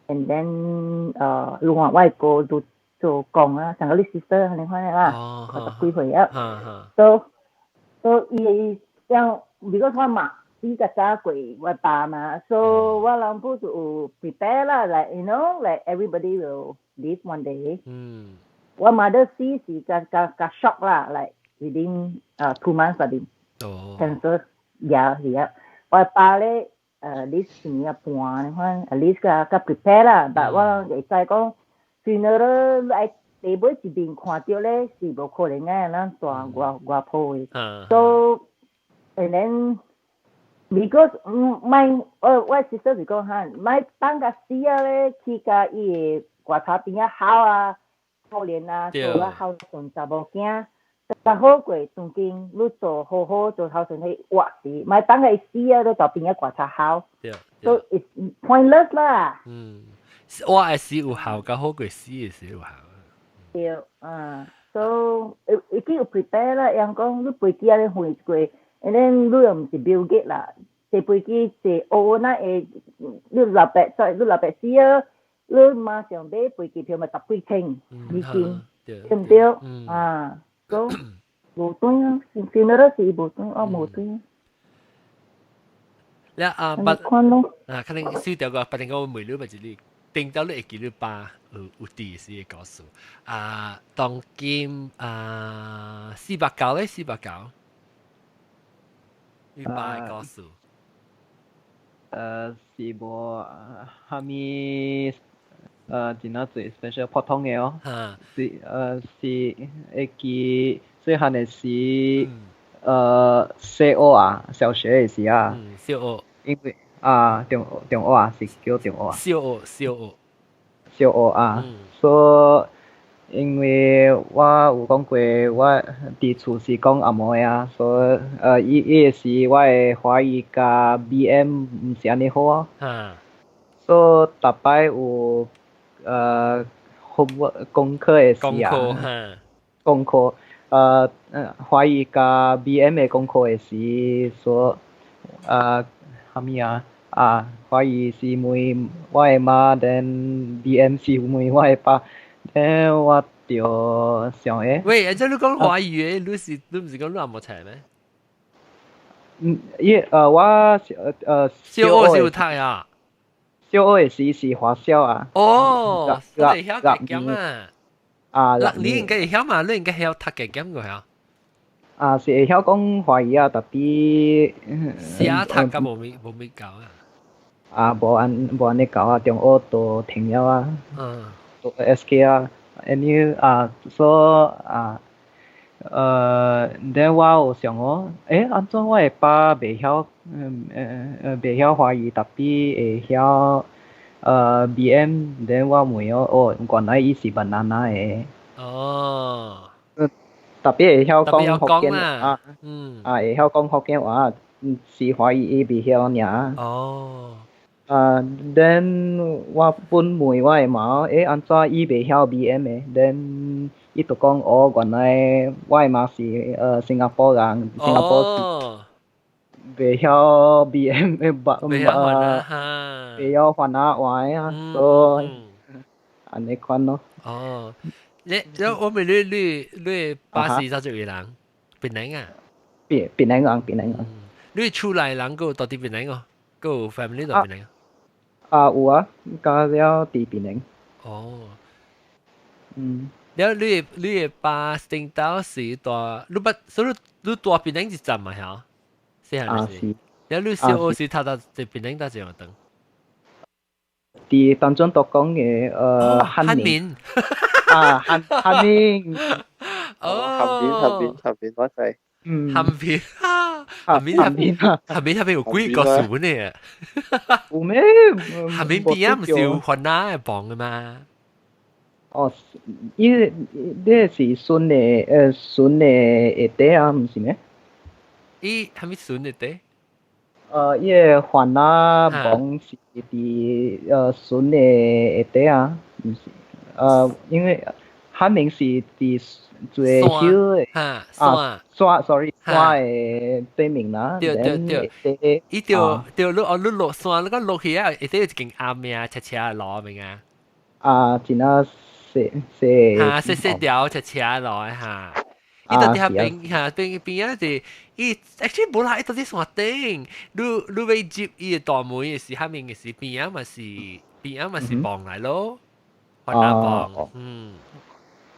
S4: And then 另外我哥都做工啊，上個你 sister 你看啦，我十幾歲啊。So so 伊樣，because 我媽死較早過我爸嘛，so 我老母就有 prepare 啦，like like everybody will live one day。我 mother 死是較較較 shock 啦，like within 2 months 嗰邊。Cancer 也是啊，我爸咧你一年半，你看 at least 較較 prepare 啦，但我會使講 funeral 愛第尾一面看到咧是無可能嘅，咱大外外婆的。So and then because 唔我 sister 是講哈，莫等甲死啊咧，去甲伊的棺材邊仔哭啊，可憐啊，做啊孝順查某囝。較好過當今你做好好做孝順去活時，莫等伊死啊，你就邊仔棺材哭。So it's pointless 啦。
S1: 嗯，我係死有效，較好過死的時有效。
S4: 對，so 已經有 prepare 啦，人講你飛機按呢飛過，and then 你又毋是 Bill Gates 啦，坐飛機坐烏那會，你老爸再你老爸死啊，你馬上買飛機票嘛十幾千美金，對毋對？啊，so 無對啊，funeral 是無對，我無對。
S1: 你啊，
S4: 不
S1: 啊，可能少掉個，不定個問你咪就你，頂到你會記你爸有啲是個故事。啊，當今啊489咧，四百九，你爸的故事。
S5: 是無蝦米真正濟 special 普通的哦。是會記細漢的時，小學啊，小學的時啊。
S1: 小學。
S5: 因為啊，中學啊，是叫中學啊。
S1: 小學，小學。
S5: 小學啊，所以因為我有講過，我佇厝是講紅毛的啊，所以伊的時我的華語佮 BM 毋是按呢好啊。所以逐擺有homework 功課的時啊，功課華語佮 BM 的功課的時，所以蝦米啊？啊，華語是問我的媽，then BM 是問我的爸，then 我就想誒。
S1: 喂，這你講華語的，你毋是講你紅毛冊咩？
S5: 嗯，伊我
S1: 小學是有讀啊。
S5: 小學的時是華小啊。
S1: 哦，你會曉加減啊？
S5: 啊，
S1: 你應該會曉嘛？你應該曉讀加減個嚇。
S5: 啊，是會曉講華語啊，tapi
S1: 寫讀較無咪教啊。
S5: 啊，無按呢教啊，中學都停了啊。都 SK 啊，anyway 啊，所以啊，then 我有想哦，按怎我的爸袂曉，袂曉華語，tapi 會曉BM，then 我問哦，哦，原來伊是 banana 的。Tapi 會曉講福建話，啊，會曉講福建話，是華語伊袂曉爾。啊，then 我本問我的媽，按怎伊袂曉 BM 的？then 伊就講，哦，原來我的媽是新加坡人，新加坡袂曉 BM 的，袂曉番仔話的啊，所以按呢款咯。
S1: 哦，你我問你爸是啥種人？檳城啊？
S5: 檳城人，檳城人。
S1: 你厝內人閣有到佇檳城哦？閣有 family 佇檳城？
S5: 啊有啊，加了佇檳城。
S1: 哦。了你的爸頂到是蹛，你捌所以你蹛檳城一站嘛嚇？細漢時。了你小學時讀到佇檳城搭一樣當？
S5: 佇當中都講的漢
S1: 民。
S5: 啊，漢民。
S1: 哦。
S2: 漢民漢民漢民我知。
S1: 漢民，漢民漢民漢民那邊有幾個數呢？
S5: 有咩？
S1: 漢民邊仔毋是有番仔的幫的嗎？
S5: 哦，伊你是孫的，孫的下底啊，毋是咩？
S1: 伊啥物孫的底？
S5: 伊個番仔幫是佇孫的下底啊，毋是？因為漢民是佇最少的
S1: 啊，
S5: 山，sorry，山的對面啦。
S1: 對對對，伊就對你哦，你落山，你講落去啊，下底有一間暗暝斜斜的路明啊？
S5: 啊，真啊細細。
S1: 哈，細細條斜斜路的哈。伊到底下邊嚇邊邊啊是，伊 actually 無啦，伊到底山頂，你欲入伊个大門嘅時，下面嘅時邊仔嘛是磅來咯，番仔磅，嗯。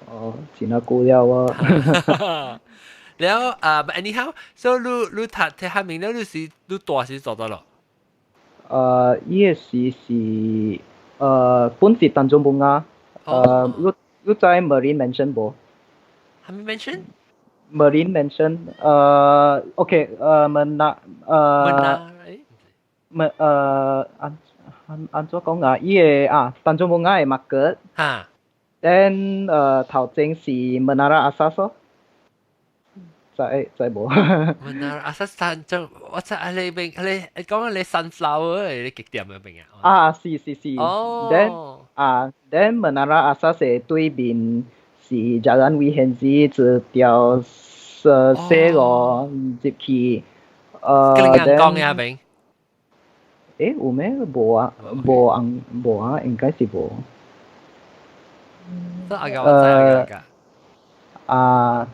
S5: 哦，真係久了啊。
S1: 了啊，but anyhow，so 你讀睇下面了，你是你大時做到咯？
S5: 伊个時是本是 Tanjung Bungah，你知 Marine Mansion 無？
S1: 啥物 mansion？
S5: Marine Mansion，OK，Mena，
S1: Mena，
S5: 按按怎講啊？伊个啊，Tanjung Bungah 的 market，then 頭前是 Menara Asas 咯，知知無？
S1: Menara Asas 山就我知啊，你邊你講你 sunflower 你極點嗰邊啊？
S5: 啊，是是是。Then 啊，then Menara Asas 的對面是 Jalan Wee Hen Zi 一條細路入去。
S1: 吉林港嘅邊？
S5: 有咩？無啊，無紅無啊，應該是無。
S1: 得阿個我知阿個。
S5: 啊，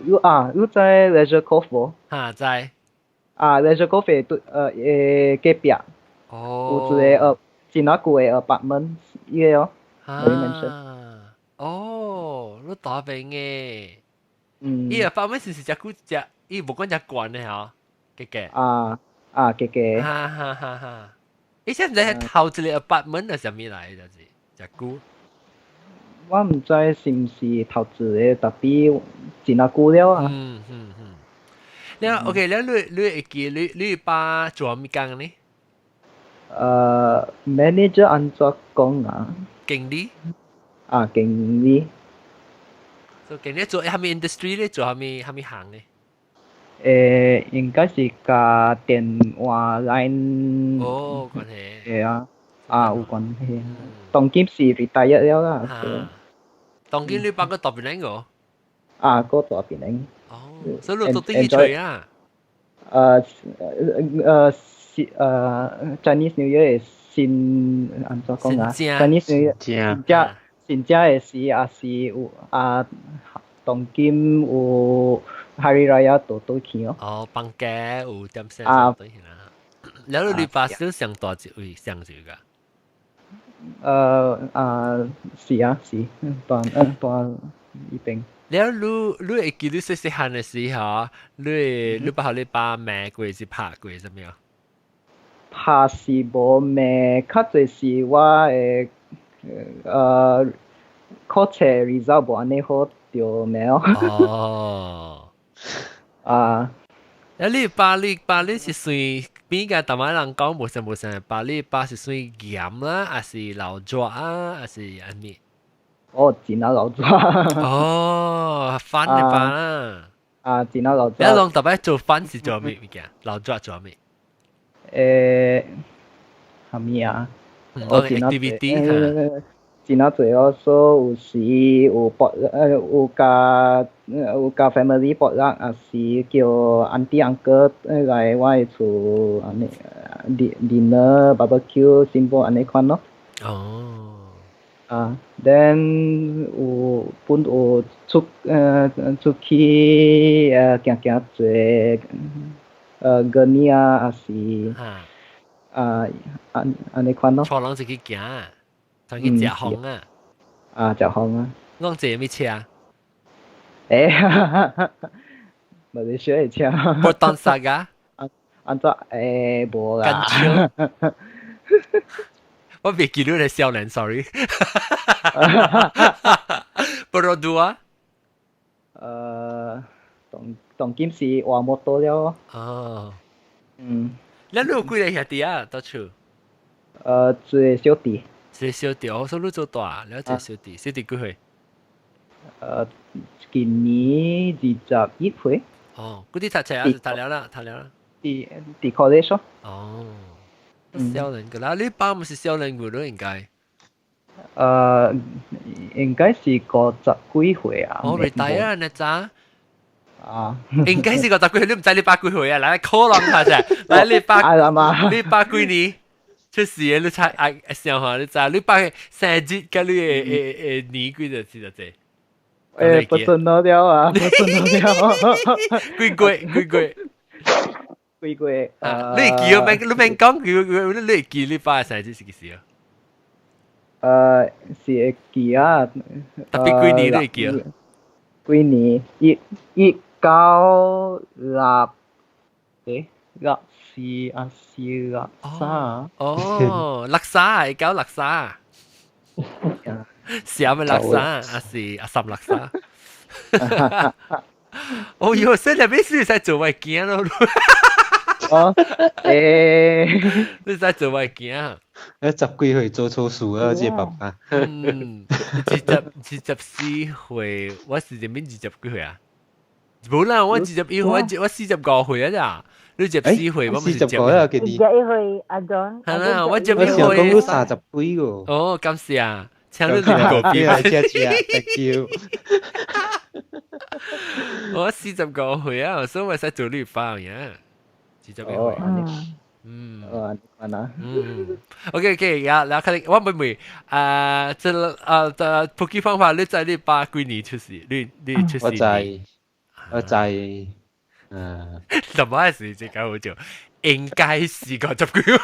S5: 你啊，你知 Leisure Cove 無？
S1: 哈，知。
S5: 啊，Leisure Cove 對隔壁。有一個真啊舊的 apartment，伊個哦。
S1: 啊。哦，你大邊嘅。伊 apartment 是是只久只，伊無講只懸的吼，加加。
S5: 啊啊，加加。
S1: 哈哈哈哈！伊現在頭一個 apartment 係啥物來？就是只久。
S5: 我毋知是毋是頭一個，tapi 真啊久了啊。
S1: 嗯嗯嗯。了 OK，了你會記你爸做啥物工呢？
S5: Manager 按怎講啊？
S1: 經理。
S5: 啊，經理。
S1: 做經理做啥物 industry 咧？做啥物啥物行咧？
S5: 應該是佮電話 line。
S1: 哦，關係。
S5: 係啊，啊有關係。當今是 retire 了啦。
S1: 當今你爸閣蹛檳城個？
S5: 啊，閣蹛檳城。
S1: 哦，所以你都轉去揣啊？
S5: 是Chinese New Year 的新按怎講啊？Chinese New Year 新正新正的時也是有啊，當今有 Hari Raya 都轉去哦。
S1: 哦，放假有點先轉去啦。了你爸是上大一位上一個？
S5: 啊，是啊是，蹛蹛彼邊。
S1: 了你會記你細細漢的時候，你爸予你爸罵過是拍過啥物啊？
S5: 拍是無罵，較濟是我的考冊 result 無按呢好，就罵哦。
S1: 哦。
S5: 啊。
S1: 啊！你爸你是算邊個？台灣人講無啥無啥，爸你爸是算嚴啦，還是老抓啊，還是按呢？
S5: 哦，真啊老抓。
S1: 哦，煩的爸啦。
S5: 啊，真啊老抓。
S1: 你攏特別做飯是做咩物件？老抓做咩？
S5: 啥物啊？
S1: 我 activity
S5: 真啊濟哦，所以有時有博有佮 family potluck，抑是叫 auntie uncle 來我的厝按呢 dinner barbecue simple 按呢款咯。啊，then 有本有出去行行坐gurney 啊，抑是啊按呢款咯。
S1: 帶人一起行，出去食風啊！
S5: 啊，食風啊！
S1: 講坐啥物車？
S5: 馬來西亞的車。
S1: Proton Saga。
S5: 按怎無啦。
S1: 我袂記得你少年，sorry。Perodua。
S5: 當今是換摩托了。
S1: 哦。
S5: 你
S1: 有幾个兄弟啊？佇厝？
S5: 一个小弟。
S1: 一個小弟，我說你做大，了一個小弟，小弟幾歲？
S5: 今年21歲。
S1: 哦，嗰啲讀冊啊，是讀了啦，讀了啦。
S5: 佇 college。
S1: 哦。少年個啦，你爸毋是少年個咯，應該。
S5: 應該是50幾歲啊。
S1: 哦，retire 啊，你知？
S5: 啊。
S1: 應該是50幾歲，你毋知你爸幾歲啊？來，考人下者，來你爸，你爸幾年出世的？你猜啊？想下你知？你爸生日佮你的年幾就知就這？
S5: personal 了啊，personal 了。
S1: 幾月？幾月？
S5: 幾月？
S1: 啊，你會記啊？免你免講，佢你會記你爸嘅生日是幾時啊？
S5: 是會記啊。
S1: 特別幾年你會記啊？
S5: 幾年？一九六64啊是63。
S1: 哦，63，1963。閃嘅六三，還是阿三六三？哦喲，所以你咩事使做我驚咯？
S5: 哦，欸，
S1: 你使做我驚？
S3: 你十幾歲做錯事啊，這爸爸。
S1: 嗯，24歲，我是這邊二十幾歲啊？無啦，我21歲，我45歲啊咋？你24歲，我
S3: 四十五啊，幾
S4: 年？21歲，阿 John。
S1: 係啦，我21歲。
S3: 我想講你30幾個。
S1: 哦，感謝啊，請你啉個啤。
S3: 謝謝，Thank you。
S1: 我45歲啊，所以我使做你爸呀，41歲。嗯，
S5: 哦，
S1: 嗯，OK OK，呀，然後看我妹妹啊，這啊，這普及方法，你知你爸幾年出世？你出世？
S3: 我知，我知，嗯，
S1: 什麼事這個好笑？應該是50幾歲。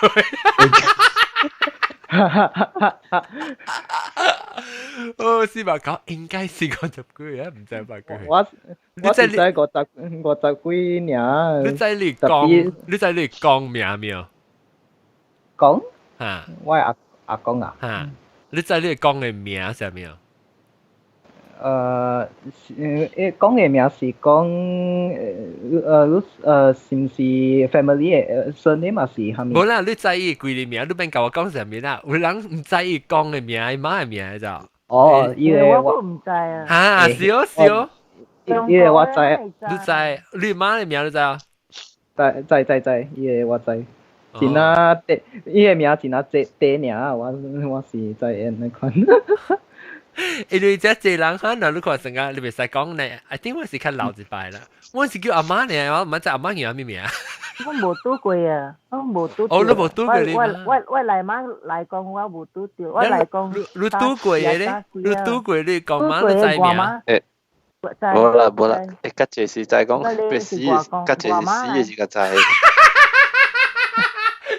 S1: 哦，49，應該是50幾啊，唔知八幾。
S5: 我知50幾年。
S1: 你知你講，你知你講名沒有？
S5: 講？
S1: 嚇！
S5: 我阿公啊。
S1: 嚇！你知你講嘅名啥物？
S5: 講嘅名是講，是毋是 family 嘅 surname 嘛是蝦米？
S1: 無啦，你知伊規個名，你免共我講啥物啦。有人毋知伊講嘅名，伊媽嘅名就。
S5: 哦，伊個
S4: 我毋知啊。
S1: 嚇，是哦是哦。
S5: 伊個我知。
S1: 你知，你媽嘅名你知啊？
S5: 知知知知，伊個我知。真啊，伊個名真啊濟濟爾，我是知按呢款。
S1: 因為這濟人可能你看成個，你袂使講呢。I think 我是較老一輩啦。我是叫阿媽呢，我毋知阿媽叫啥物名。
S4: 我無拄過啊，我無拄。
S1: 哦，你無拄過你
S4: 我我來媽來講，我無拄著。我來講。
S1: 你拄過的咧？你拄過你講媽你知名？
S2: 欸，無啦無啦，欸，較濟是知講，別死，較濟是死的時較知。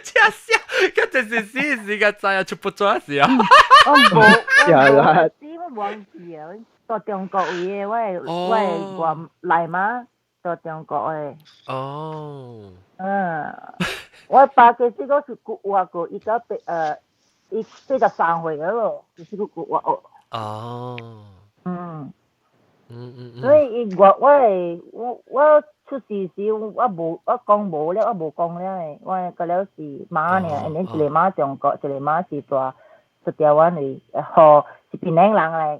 S1: 真笑，較濟是死的時較知啊，出不抓時啊。
S4: 我無，我無死，我忘記啊。到中國的，我的外來媽到中國的。
S1: 哦。
S4: 嗯，我爸其實我是古活過，伊到八伊83歲了咯，其實閣活哦。
S1: 哦。
S4: 嗯。
S1: 嗯。
S4: 所以伊我我會我我出事時我無我講無了，我無講了的，我個了是媽爾，因為一個媽中國，一個媽是蹛出台灣的，予是檳城人來，予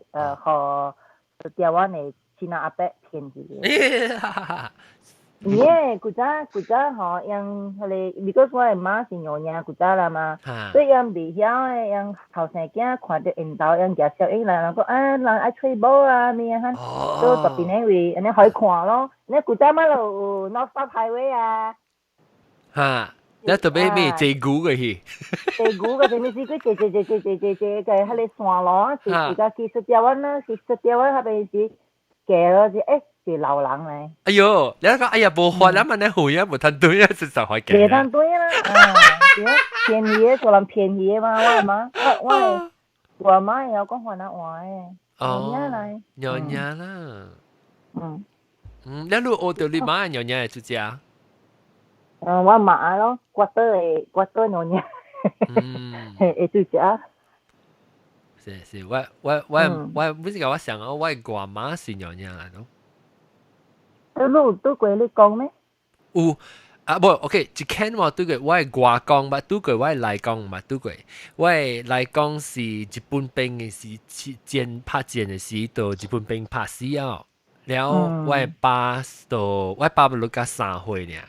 S4: 出台灣的親阿伯騙去的。耶，古早吼，用彼個，because 我的媽是娘惹古早啦嘛，所以𪜶袂曉的，𪜶後生囝看著𪜶兜𪜶舉小英來，人講啊，人愛揣某啊，物啊，都特別那位，按呢予伊看咯。你古早嘛就有 North South Highway 啊。
S1: 哈，你特別咩坐牛過去？
S4: 坐牛個啥物事？佢坐坐坐坐坐坐坐個彼個山路，是是個去出台灣啦，是出台灣彼邊是過了是欸。是老人咧。
S1: 哎喲，你講哎呀，無法啦嘛，你回啊，無通對啊，是實懷驚。
S4: 袂通對啦，啊，對啊，便宜的，做人便宜的嘛，我媽，我我我媽會曉講番仔話的。
S1: 哦，
S4: 娘
S1: 娘啦。
S4: 嗯。
S1: 嗯，你學著你媽娘娘會煮食？
S4: 嗯，我媽咯，骨頭的骨頭娘娘。會煮食。
S1: 是是，我不是講我想哦，我外媽是娘娘來咯。
S4: 你有拄過你講咩？
S1: 有啊，無 OK，一間我拄過我的外公捌拄過，我的內公毋捌拄過。我的內公是日本兵的時，戰拍戰的時，就日本兵拍死了。了我的爸就我爸落甲3歲爾，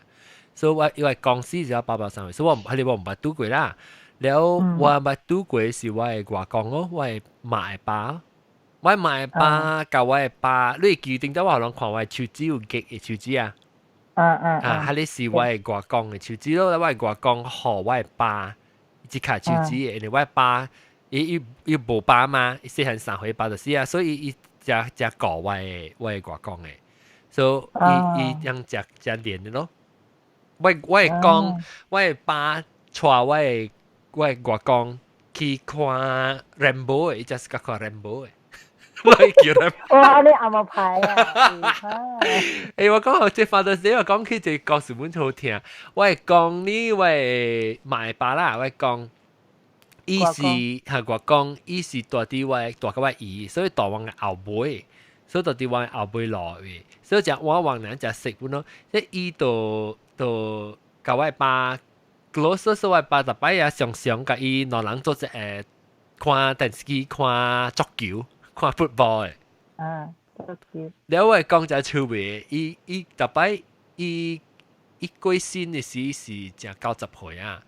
S1: 所以我因為公死時爸爸3歲，所以我彼個我毋捌拄過啦。了我捌拄過是我的外公哦，我的媽的爸。我媽的爸佮我的爸，你會記頂早我予人看我的手指有結的手指啊？啊，彼個是我的外公的手指咯，我的外公予我的爸一卡手指的，因為我的爸伊無爸嘛，伊細漢3歲爸就死啊，所以伊才才顧我的外公的，所以伊伊樣才才連的咯。我會講，我的爸帶我的外公去看 Rambo 的，伊就是看 Rambo 的。我叫 Rambo。
S4: 哇！你阿冇牌啊？
S1: 欸，我講這 Father's Day，我講起這個故事本好聽。我會講你，我的媽爸啦，我講。伊是係外公，伊是大佇我大甲我姨，所以大阮的後尾，所以大佇阮後尾落去，所以食我往人食食本咯。即伊就就共我爸 close，所以我爸逐擺也常常共伊兩人做一個看電視機、看足球、看 football 的。
S4: 啊，足球。
S1: 了我講一趣味，伊伊逐擺伊伊過身的時是成90歲啊。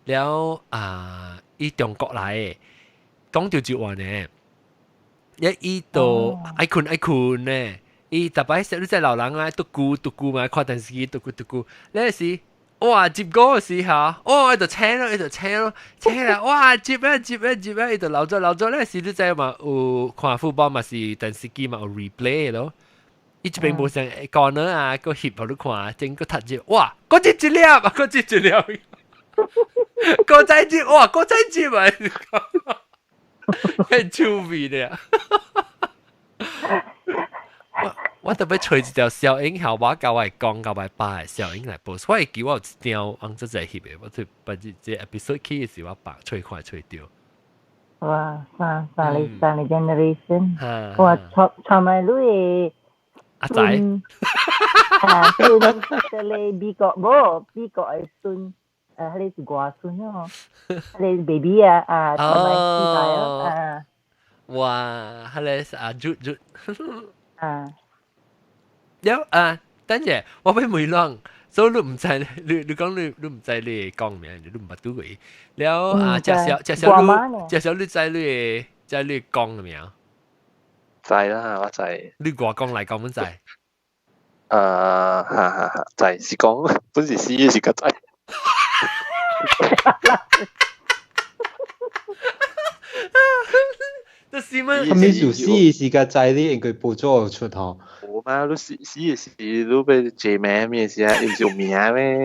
S1: 了啊，伊中國來的，講著就話呢，一伊都愛睏愛睏呢，伊逐擺識你知老人啊，獨孤獨孤嘛，看電視機獨孤獨孤，那時哇接歌的時候，哦，伊就請咯，伊就請咯，請啦，哇接啊接啊接啊，伊就留咗留咗，那時你知嘛，有看 football 嘛是電視機嘛有 replay 咯，伊這邊無像講呢啊，個翕予你看，整個讀入，哇，閣入一粒，閣入一粒。閣再入哇，閣再入啊！很趣味的。我我特別揣一條小影後，我共我講共我爸的小影來 post。我會記我有一張往這在翕的，我就把這這 episode 起的時我爸揣看揣著。
S4: 哇，三三個三個 generation，哇，從從來你的
S1: 阿仔，
S4: 啊，孫，這個美國無美國的孫。彼個是外孫哦，彼個 baby 啊啊，同埋四代哦，啊。
S1: 哇，彼個是阿जुजु。
S4: 啊。
S1: 了啊，等下我欲問人，所以你毋知，你你講你你毋知你講名，你毋捌拄過。了啊，介紹介紹你，介紹你知你的知你講的名。
S2: 知啦，我知。
S1: 你外公來講，阮知。
S2: 哈哈哈，知是講本是死是較知。
S1: 這是乜？
S3: 啥物事死是較知你應該報咗出吼。
S2: 無嘛，你死死的時，你欲坐名咩時啊？伊毋是有名咩？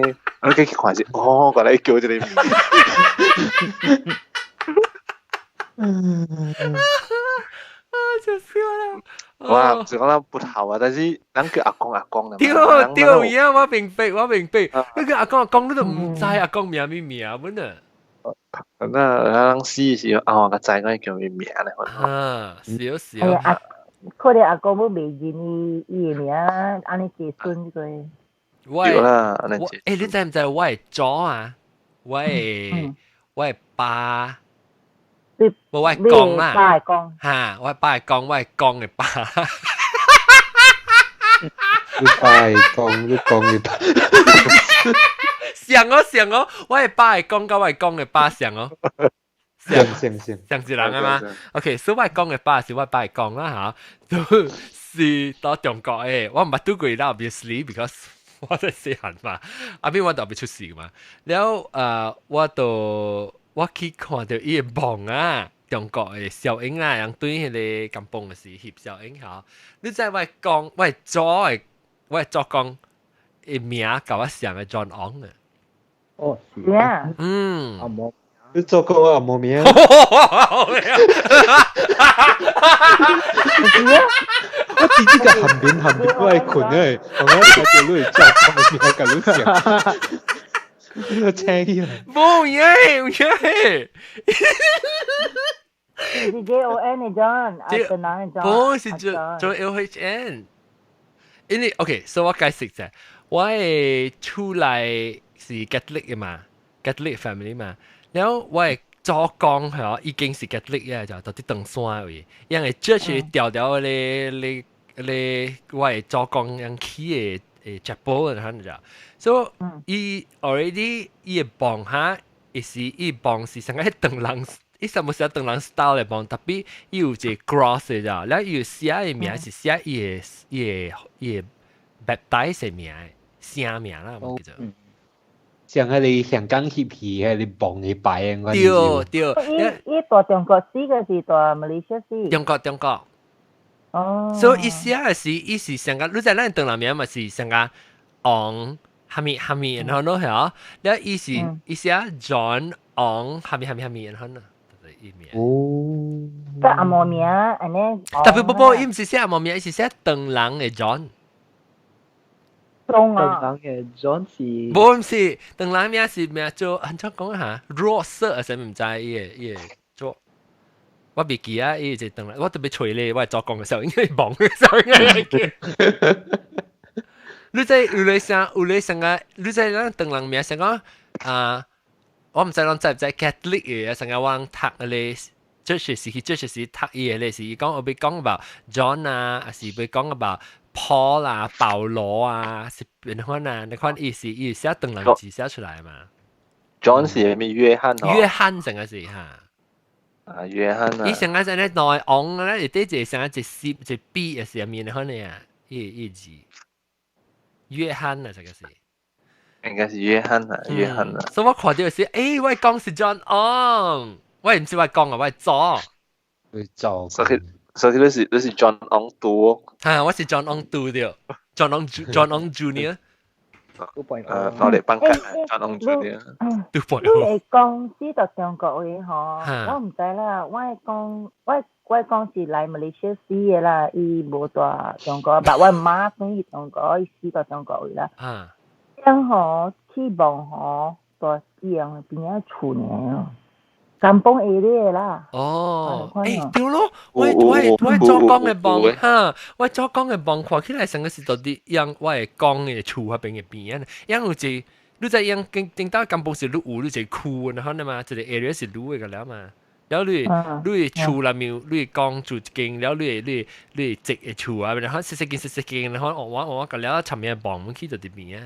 S2: 你去看是，哦，原來叫這個名。
S1: 啊！就笑啦。
S2: 我是講咱不頭啊，但是咱叫阿公阿公啦。
S1: 對對，呀，我明白，我明白。你叫阿公阿公，你都毋知阿公名咩名本啊？
S2: 那咱死時啊，我較知我叫咩名咧。
S1: 啊，是哦是哦。
S4: 阿可能阿公母袂認伊伊的名，按呢接孫過。
S1: 我我欸，你知毋知我的祖啊？我的我的爸。無我的公啦，哈，我爸的公，我的公的爸。
S3: 你爸的公，你公的爸。
S1: 像哦像哦，我的爸的公佮我的公的爸像哦。
S3: 像像像。
S1: 像一人啊嘛。OK，所以我的公的爸是我爸的公啦嚇，就是到中國的，我毋捌拄過啦，obviously because 我在細漢嘛，啊邊我都未出世嘛。了我就。我去看著伊的墓啊，中國的小影啊，人對彼个甘榜的時翕小影吼。你知我講，我祖的，我祖公的名佮我像的 John Ong 啊。
S5: 哦，
S4: 是啊。
S1: 嗯。
S5: 阿無。
S3: 你祖公阿無名。我直接個含面含面我會睏的，我睇著你祖公的名佮你像。你個青起來。
S1: 無影有影。
S4: 是 J O N 的 John，啊，個男的 John。
S1: 不是做做 L H N。因為 OK，所以我解釋一下，我的厝內是 Catholic 的嘛，Catholic family 嘛，然後我的祖公係已經是 Catholic 嘅，就到佇唐山位，因為 church 調調咧咧咧，我的祖公樣起的誒 chapel 嘅，你知道？所以伊 already 伊的墓哈，伊是伊墓是像個唐人。伊什麼是唐人 style 的墓，特別伊有一個 cross 的咋，了伊有寫的名是寫伊的伊的伊的 baptize 的名，姓名啦，叫做。
S3: 像彼个香港翕戲，彼个墓的牌的。
S1: 對對。
S4: 伊伊蹛中國死個是蹛馬來西亞死？
S1: 中國中國。
S4: 哦。
S1: 所以伊寫的是伊是上個，你知咱唐人名嘛是上個昂哈咪哈咪，然後喏係啊，了伊是伊寫 John 昂哈咪哈咪哈咪，然後呢，伊名。
S3: 哦。
S4: 這紅毛名按呢。
S1: 特別不不，伊毋是寫紅毛名，伊是寫唐人的 John。
S4: 中啊。
S5: 唐人的 John 是。
S1: 無毋是，唐人名是名做按怎講嚇？弱色啊，啥物毋知伊個伊個做。我袂記啊，伊就唐人，我特別揣咧，我做工的時候應該忘的時候應該記。你知有咧啥？有咧啥個？你知咱唐人名啥講啊？我毋知攏知毋知 Catholic 的，啥個我讀咧，就是是去就是是讀伊的咧，是伊講我欲講 about John 啊，還是欲講 about Paul 啊、保羅啊，是邊款啊？你看伊是伊寫唐人字寫出來嘛
S2: ？John 是咩約翰哦？
S1: 約翰成個是哈。
S2: 啊，約翰啊！
S1: 伊成個是咧內昂咧，是底一個成個一 C 一 B 的是面款的啊，伊伊字。約翰啊，這個是。
S2: 應該是約翰啊，約翰啊。
S1: 所以我看到是，欸，我講是 John Ong，我毋是我講啊，我做。
S3: 會做。
S2: 所以你是 John Ong 多。
S1: 哈，我是 John Ong 多的，John Ong John Ong Junior。
S2: 努力幫緊 John Ong Junior。
S1: 你
S4: 會講知道中國話吼？我毋知啦，我會講我我講是來馬來西亞死的啦，伊無蹛中國，但我媽生佇中國，伊死佇中國話啦。咁吼去望吼，蹛用邊仔厝爾，kampung area 啦。
S1: 哦，欸，對咯，我祖公的房哈，我祖公的房看起來成個是到底用我的公的厝彼邊的邊啊，因有一，你知用頂頂到 kampung 是你有你一個區，然後呢嘛，一個 area 是你的個了嘛。了你你厝內面你講住一間，了你你你直的厝啊，然後細細間細細間，然後我我個了尋日望去就佇邊啊。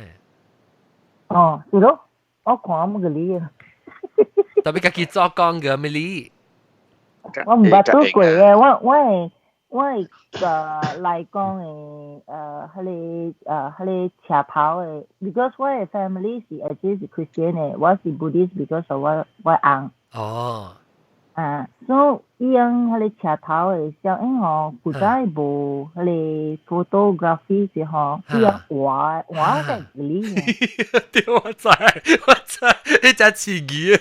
S4: 哦，是咯，我看冇個理啊。
S1: 特別家己做工嘅咩理？
S4: 我毋捌拄過嘅，我會來講的彼個車頭的，because 我的 family 是 actually 是 Christian 的，我是 Buddhist because of 我翁。
S1: 哦。
S4: 啊，所以伊樣彼個車頭的小影吼，古早無彼個 photography 時吼，伊樣畫畫在裡。
S1: 對，我知，我知，彼隻刺激。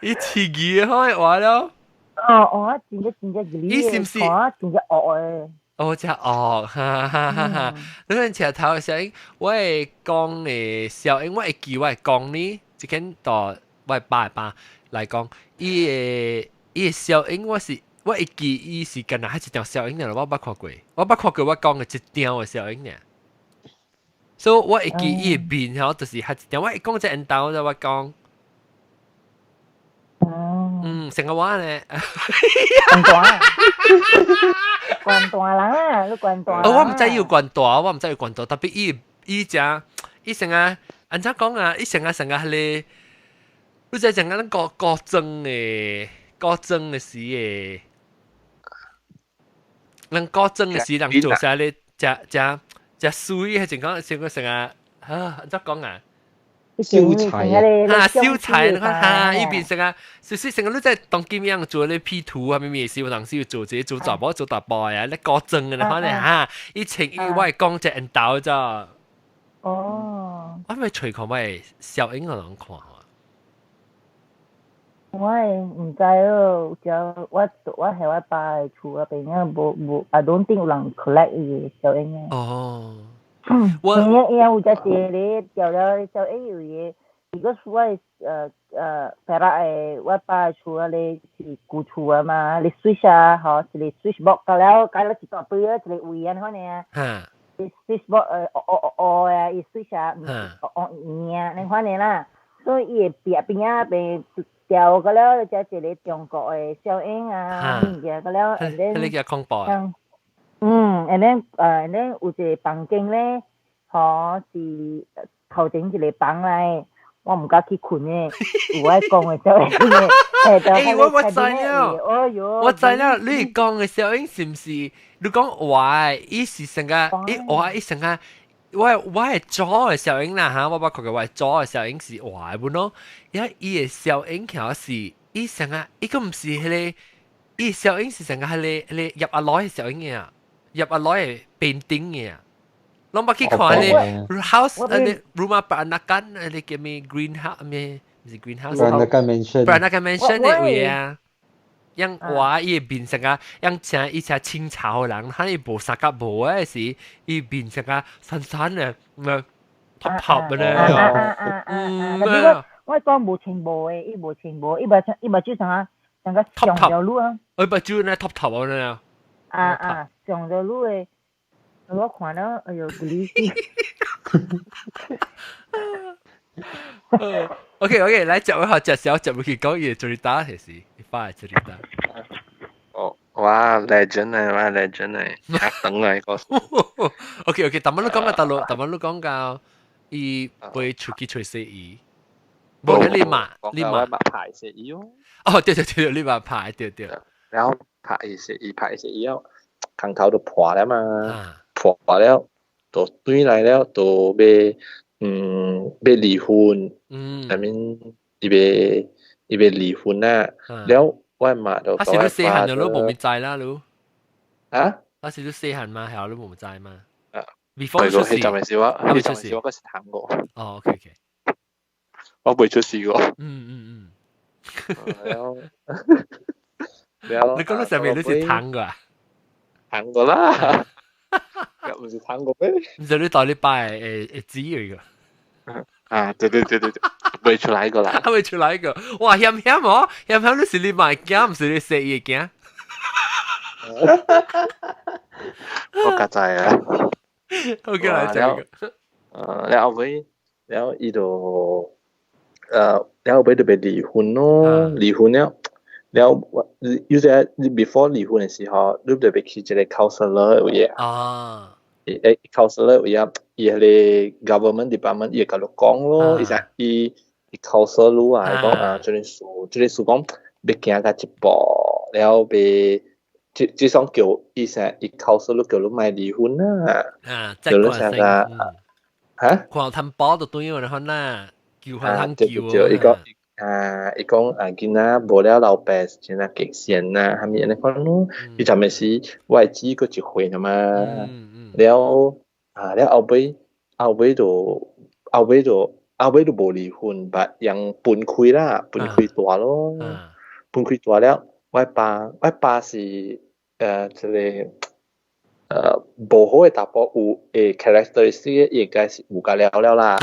S1: 伊刺激好畫了。
S4: 哦哦，真正真正
S1: 伊是毋是？
S4: 真正惡的。
S1: 哦，真惡，哈哈哈哈！你看車頭的小影，我會講的小影，我會記我會講呢，這間到我爸的爸來講，伊的小影，我是我會記伊是敢若彼一張小影爾，我捌看過，我捌看過我講的這張的小影爾。所以我會記伊的面吼，就是彼一張，我會講這緣投就我講。嗯，成個話咧，
S4: 關大，關大人啊，你關大。
S1: 哦，我毋知伊有關大，我毋知有關大，特別伊伊只伊成個按怎講啊？伊成個成個彼個，你知成個咱古古裝的古裝的時的，咱古裝的時人做啥咧？食食食水，還是講成個成個啊？按怎講啊？
S3: 秀才
S1: 啊，秀才，你看哈，伊變成啊，就是成個你在當今樣做咧 P 圖啊，咩咩事，有當時做這做查某做查埔啊，咧古裝的，你看咧哈，以前伊我會講這緣投咋？
S4: 哦，
S1: 我咪隨看我小英個人看。
S4: 我會毋知哦，就我係我爸的厝嗰邊啊，無無，I don't think 有人 collect 伊的小英啊。
S1: 哦。
S4: 我因為有隻一個掉了小英有個，because 我perak 的我爸的厝啊咧是舊厝啊嘛，你 switch 啊，吼，一個 switch box 到了，改了一大堆啊，一個位安款爾。switch box 哦哦哦哦啊，伊 switch 啊，哦哦圓啊，你款爾啦，所以伊會壁邊仔邊掉個了，才一個中國的小英啊，物件個了，and then
S1: 你叫恐怖。
S4: 嗯，and then and then 有一個房間咧，吼是頭前一個房來，我毋敢去睏的，有我講的小英的。
S1: 欸，我知了，我知了，你講的小英是毋是？你講話，伊是成個，伊話伊成個，我係左的小英啦哈，我捌看過我左的小英是話的本咯，因為伊的小英橋是，伊成個，伊個毋是彼個，伊小英是成個係你你入阿來係小英嘅啊，入阿來係變頂嘅啊。攏捌去看咧 house 你 rumah peranakan 你叫咩 greenhouse 咩？毋是 greenhouse。
S3: Peranakan mansion。
S1: Peranakan mansion 嘅位啊。樣話伊變成個樣像以前清朝人，他伊無三角無嘅時，伊變成個散散嘅，嗯，凸凸嘅咧。
S4: 嗯，我講無穿無嘅，伊無穿無，伊無伊目睭啥啊？像個上條路啊。
S1: 伊目睭呢凸凸嘅呢。
S4: 啊啊，上條路嘅，我看到，哎喲，古死。
S1: OK OK，來接一下，接小接入去講伊的 cerita 係是，伊發的 cerita。
S2: 哦，哇，legend 啊，哇，legend 啊，等啊個。
S1: OK OK，但乜你講到大陸，但乜你講到伊會出去揣細姨，無你嘛，你嘛
S2: 排細姨哦。
S1: 哦，對對對，你嘛排對對。
S2: 然後排細姨，排細姨後，空頭就破了嘛，破了，就轉來了，就欲欲離婚，I mean 伊欲伊欲離婚啊，了我媽就
S1: 啊是你細漢就你無咪知啦，你
S2: 啊？
S1: 啊是你細漢嘛，係你無知嘛？
S2: 啊
S1: ，before 出事，
S2: 就係是我，
S1: 未出事，
S2: 我嗰時談過。
S1: 哦，OK OK，
S2: 我未出事過。了了，
S1: 你講到上面你是談過啊？
S2: 談過啦，唔是談過咩？
S1: 唔是你帶你爸會會指佢個。
S2: 啊，對對對對對，未出來過啦。
S1: 未出來過，哇，險險哦，險險你是你媽驚，唔是你細姨驚。
S2: 我較知啊。
S1: OK 來這個。
S2: 了後尾，了伊就，了後尾就欲離婚咯，離婚了，了有時你 before 離婚的時候，你就欲去一個 counselor 有嘢。
S1: 啊。
S2: 誒，counselor 有影，伊迄個 government department 伊會共你講咯，伊就伊伊 counsel 你啊，伊講啊，這個事，這個事講欲行到一步，了欲這這種叫伊啥，伊 counsel 你叫你莫離婚啊，
S1: 啊，
S2: 叫你啥個嚇？
S1: 看淡薄就對了，可能求番通求。
S2: 對，伊講啊，伊講啊，囡仔無了老爸是真啊極善啊，啥物按呢款咯。伊就咪是我姊閣一歲嘛，了啊了後尾後尾就後尾就後尾就無離婚，但樣分開啦，分開大咯，分開大了。我爸我爸是這個無好的查埔有的 characteristic 應該是有甲了了啦，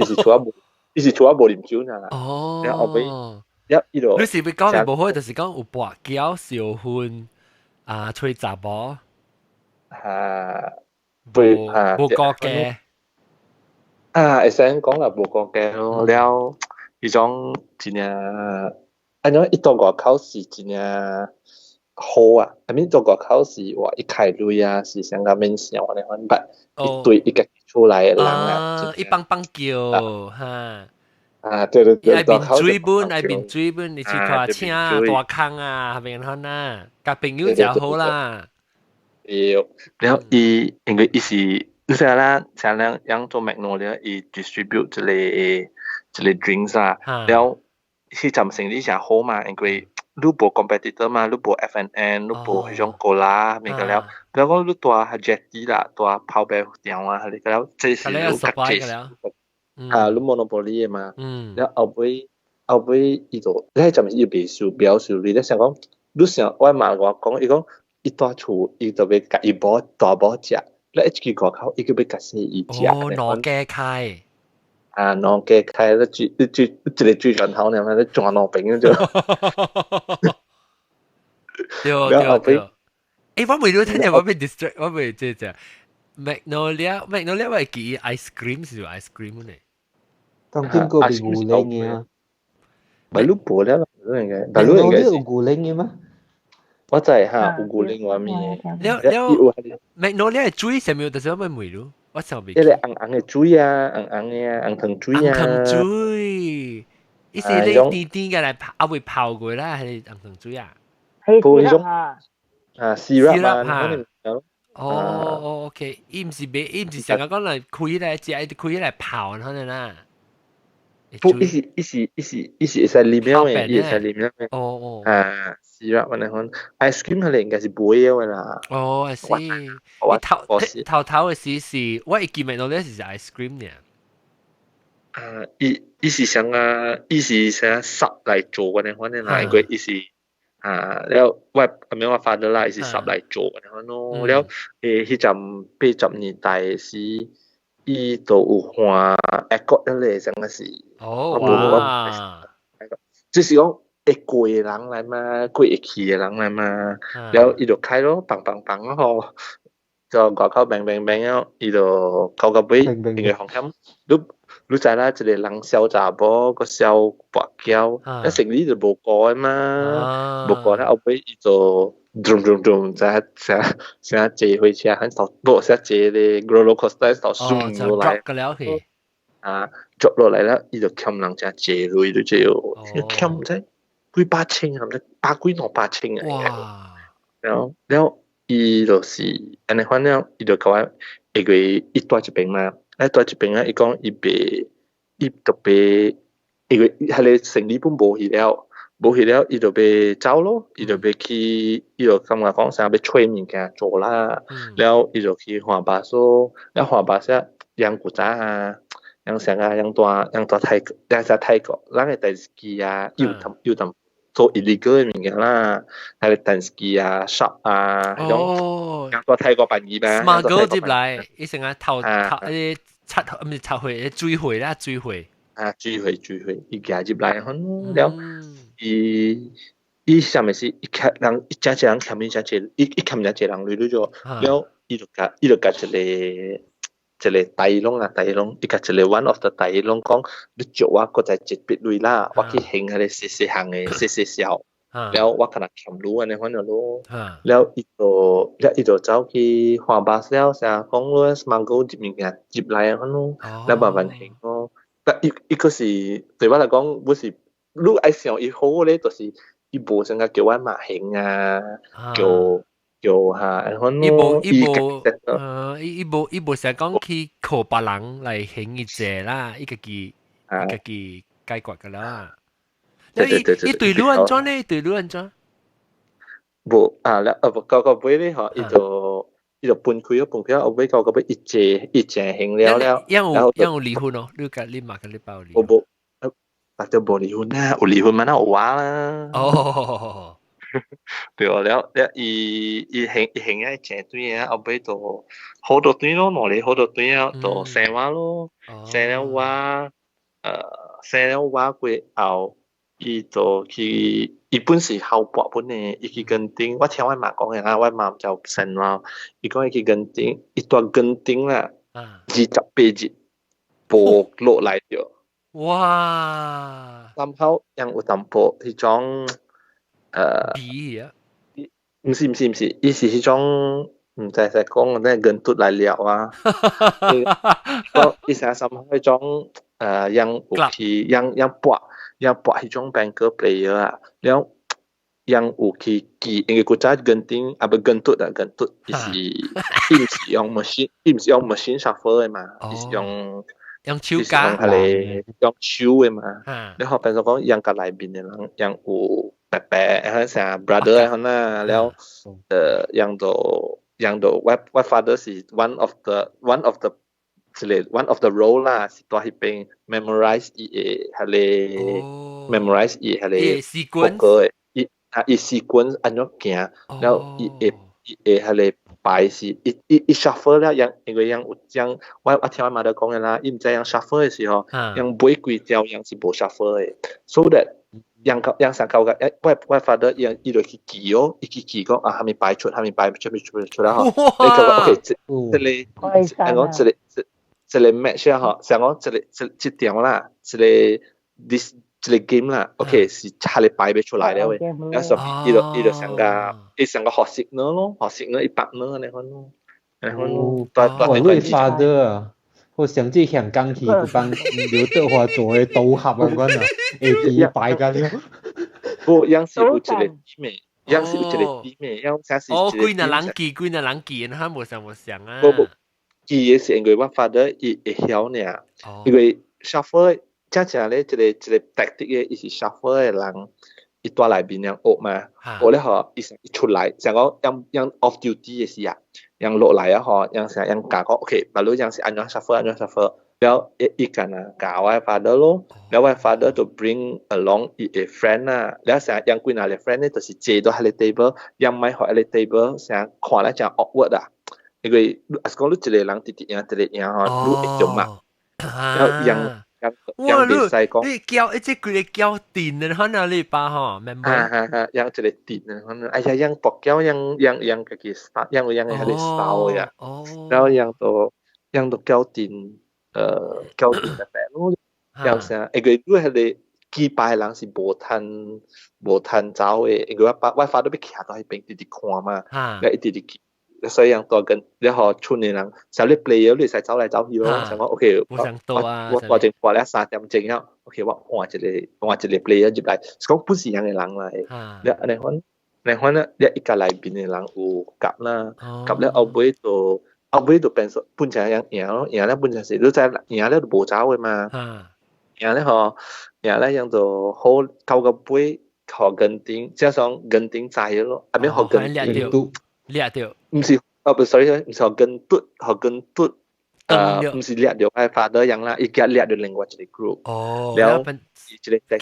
S2: 伊是除咗無伊是除咗無啉酒爾啦。
S1: 哦，
S2: 了後尾了伊就
S1: 你是欲講無好，就是講有跋筊、小婚啊，揣查某
S2: 啊，
S1: 無無顧家
S2: 啊，會使講啦，無顧家咯，了彼種真正。按怎伊到外口是真正好啊，I mean 到外口是話伊開鐳啊，是啥個免想按呢款，but 伊對伊家己厝內的人啊，
S1: 伊幫幫叫哈。
S2: 啊，對對對，
S1: 愛面水本，愛面水本，你去看請大空啊，邊款啊，共朋友就好啦。
S2: 對，然後伊因為伊是，你知啦，像咱樣做 Magnolia，伊 distribute 這個這個 drinks 啊，然後。彼陣生意誠好嘛，因為你無 competitor 嘛，你無 F&N，你無彼種 cola 物個了，比如講你蹛 jetty 啦，蹛泡白店啊，彼個了，這是你較濟，啊，你 monopoly 的嘛，了後尾後尾伊就，你彼陣時伊袂收表收，你咧想講，你想我媽共我講，伊講伊蹛厝，伊就欲共伊某大某食，你一去外口，伊閣欲共細姨食。
S1: 哦，兩家開。
S2: 啊，兩家開，你轉你轉一個水源頭爾，你轉兩邊就。
S1: 對對對。欸，我袂你聽我被 distract，我袂這這。Magnolia Magnolia 我會記 ice cream 是 ice cream 呢。
S3: 當見過牛奶嘅啊？
S2: 咪你無了啦，應該。應該
S3: 有牛奶嘅嗎？
S2: 我知哈，有牛奶外面。
S1: 了了，Magnolia 的水啥物？就是我問你。我想袂。
S2: 彼個紅紅的水啊，紅紅的啊，紅糖水啊。
S1: 紅糖水，伊是你甜甜嘅來泡，啊未泡過啦，還是紅糖水啊？
S4: 係
S2: 彼種啊，syrup 啊。
S1: 哦哦，OK，伊毋是賣，伊毋是上個講來開來食，伊開來泡可能啦。
S2: 不，伊是伊是伊是伊是會使啉了的，伊會使啉了的。
S1: 哦哦。
S2: 啊， syrup 按呢款 ice cream 係應該是買的啦。
S1: 哦，I see。你頭頭頭的時是，我會記麥當勞是 ice cream 呢。
S2: 啊，伊伊是想啊，伊是想濕來做按呢款的啦，因為伊是啊，了我阿咩我 father 啦，伊是濕來做按呢款咯，了彼陣80年代時，伊都有換 Accord 咧，真係是。
S1: 哦，哇！
S2: 就是講會過的人來嘛，過會去的人來嘛，了伊就開咯，砰砰砰吼，就外口 bang bang bang 了，伊就到到尾，因為風險，你你知啦，一個人痟查某，閣痟跋筊，啊生理就無顧的嘛，無顧了後尾伊就咚咚咚，在啥啥坐火車，很少，無啥坐咧 roller coaster 就衝落來。啊，drop 落來了，伊就欠人家借鐳就借哦，欠毋知幾百千啊，毋知百幾兩百千啊。
S1: 哇！
S2: 然後然後伊就是按呢款了，伊就共我因為伊住這邊嘛，伊住這邊啊，伊講伊袂，伊就袂，因為彼个生理本無去了，無去了，伊就欲走咯，伊就欲去，伊就感覺講啥欲揣物件做啦，了伊就去換巴士，了換巴士養古早啊。樣啥啊，樣帶樣帶泰國，樣啥泰國，咱的電視機啊，有淡有淡做 illegal 的物件啦，彼个電視機啊、shop 啊，彼種樣帶泰國辦伊嘛。
S1: Smuggle 入來，伊成日偷偷誒拆，毋是拆貨，追貨啦，追貨。
S2: 啊，追貨追貨，伊寄入來，款了，伊伊啥物事，伊欠人，伊真濟人欠伊真濟，伊伊欠真濟人鐳咗，了，伊就共伊就共一个。一个大攏啊，大攏，伊共一個 one of the 大攏講，你借我閣再一筆鐳啦，我去還彼个細細項的細細小，了我敢若欠你按呢款咯，了伊就了伊就走去換巴士了，啥講你 smuggle 入物件入來按款咯，了慢慢還咯。但伊伊閣是對我來講，我是你愛想伊好咧，就是伊無啥個叫我嘛還啊，叫。叫哈，按款
S1: 伊無伊無，伊伊無伊無成講去靠別人來還伊債啦，伊家己伊家己解決噶啦。
S2: 對對對，
S1: 伊對你按怎呢？對你按怎？
S2: 無啊，了啊無到到尾咧吼，伊就伊就分開咗，分開後尾到到尾伊借伊借還了了，
S1: 有有有離婚哦？你共你媽共你爸有離
S2: 婚？無，啊就無離婚啦，有離婚嘛，那有我啦。
S1: 哦。
S2: 對哦，了了，伊伊還伊還愛正對啊，後尾就好多對咯，兩個好多對啊，就生我咯，生了我，生了我過後，伊就去，伊本是後博本的，伊去墾丁，我聽我媽講的啦，我媽就生我，伊講伊去墾丁，伊蹛墾丁啦，28日無落來著。
S1: 哇！
S2: 然後人有淡薄彼種。
S1: 比啊？
S2: 毋是毋是毋是，伊是彼種毋知使講，那人嘟來了啊！伊成什彼種人有去人人搏人搏彼種 banker player 啊，了人有去記，因為古早墾丁啊不墾嘟啊墾嘟，伊是伊毋是用 machine，伊毋是用 machine shuffle 的嘛，伊是用
S1: 用手加，
S2: 彼个用手的嘛。你好，比如講人共內面的人，人有。伯伯，彼啥 brother 彼啦，了，人就人就我我 father 是 one of the 一個 one of the role 啦，是蹛彼邊 memorize 伊的彼個 memorize 伊彼個歌的，伊啊伊 sequence 按怎行，了伊會伊會彼個排是伊伊伊 shuffle 了，人因為人有將我我聽我媽講的啦，伊毋知影 shuffle 的時候，人買幾條人是無 shuffle 的，so that 人人上交個，我我 father 伊伊就去記哦，伊去記講啊，蝦米擺出，蝦米擺出，出出來吼，你感覺 OK，這這個，講這個這這個 match 啊吼，像講這個這這條啦，這個 this 這個 game 啦，OK 是下個擺欲出來了的，然後伊就伊就上個伊上個學習呢咯，學習呢一百呢按呢款咯，按呢款咯，
S3: 哇，你 father 啊！我想起香港戲嗰幫劉德華做的賭俠咁款啊，會記擺緊了。
S2: 無，樣是有一個姊妹，樣是有一個姊妹，樣才是。
S1: 哦，幾若人記，幾若人記，他無想無想啊。
S2: 無無，記的是因為我 father 伊會曉爾，因為 shuffle 正正咧，這個這個 tactic 的，伊是 shuffle 的人，伊蹛內面樣學嘛，學咧嗬，伊一出來，像講樣樣 off duty 嘅時啊，樣落來啊嗬，樣成樣教講，OK，比如樣是按怎 shuffle 按怎 shuffle，了伊伊干啊教我 father 咯，了我 father 就 bring along 伊個 friend 啦，了成樣幾若個 friend 咧，就是坐到彼个 table，樣莫予彼个 table 成看咧誠 awkward 啊，因為若是講你一個人直直贏一個贏吼，你會中嘛，了樣。
S1: 哇！你你叫一隻幾个叫電的，可能你爸吼，明白？
S2: 哈哈哈，樣一個電的，可能哎呀，樣薄膠，樣樣樣家己 style，樣樣彼个 style 呀，然後樣都樣都叫電，叫電的咯，樣啥？因為你彼个擊敗人是無趁無趁走的，因為我爸我 father 欲徛佇彼邊直直看嘛，了伊直直去。所以樣多跟然後出的人，像你 player 你會使走來走去咯，像講 OK，我我我正過了3點鐘了，OK，我換一個換一個 player 入來，是講本是樣的人來，了按呢款，按呢款咧，了伊共內面的人有夾啦，夾了後尾就後尾就變做本成樣贏咯，贏了本成是你知贏了就無走的嘛，贏了吼，贏了樣就好到個尾予根頂，即係講根頂知咯，啊免予根頂。
S1: 掠著，
S2: 毋是，啊不，sorry，毋是予根嘟，予根嘟，毋是掠著愛 father 樣啦，伊共掠著另外一個 group，了伊一個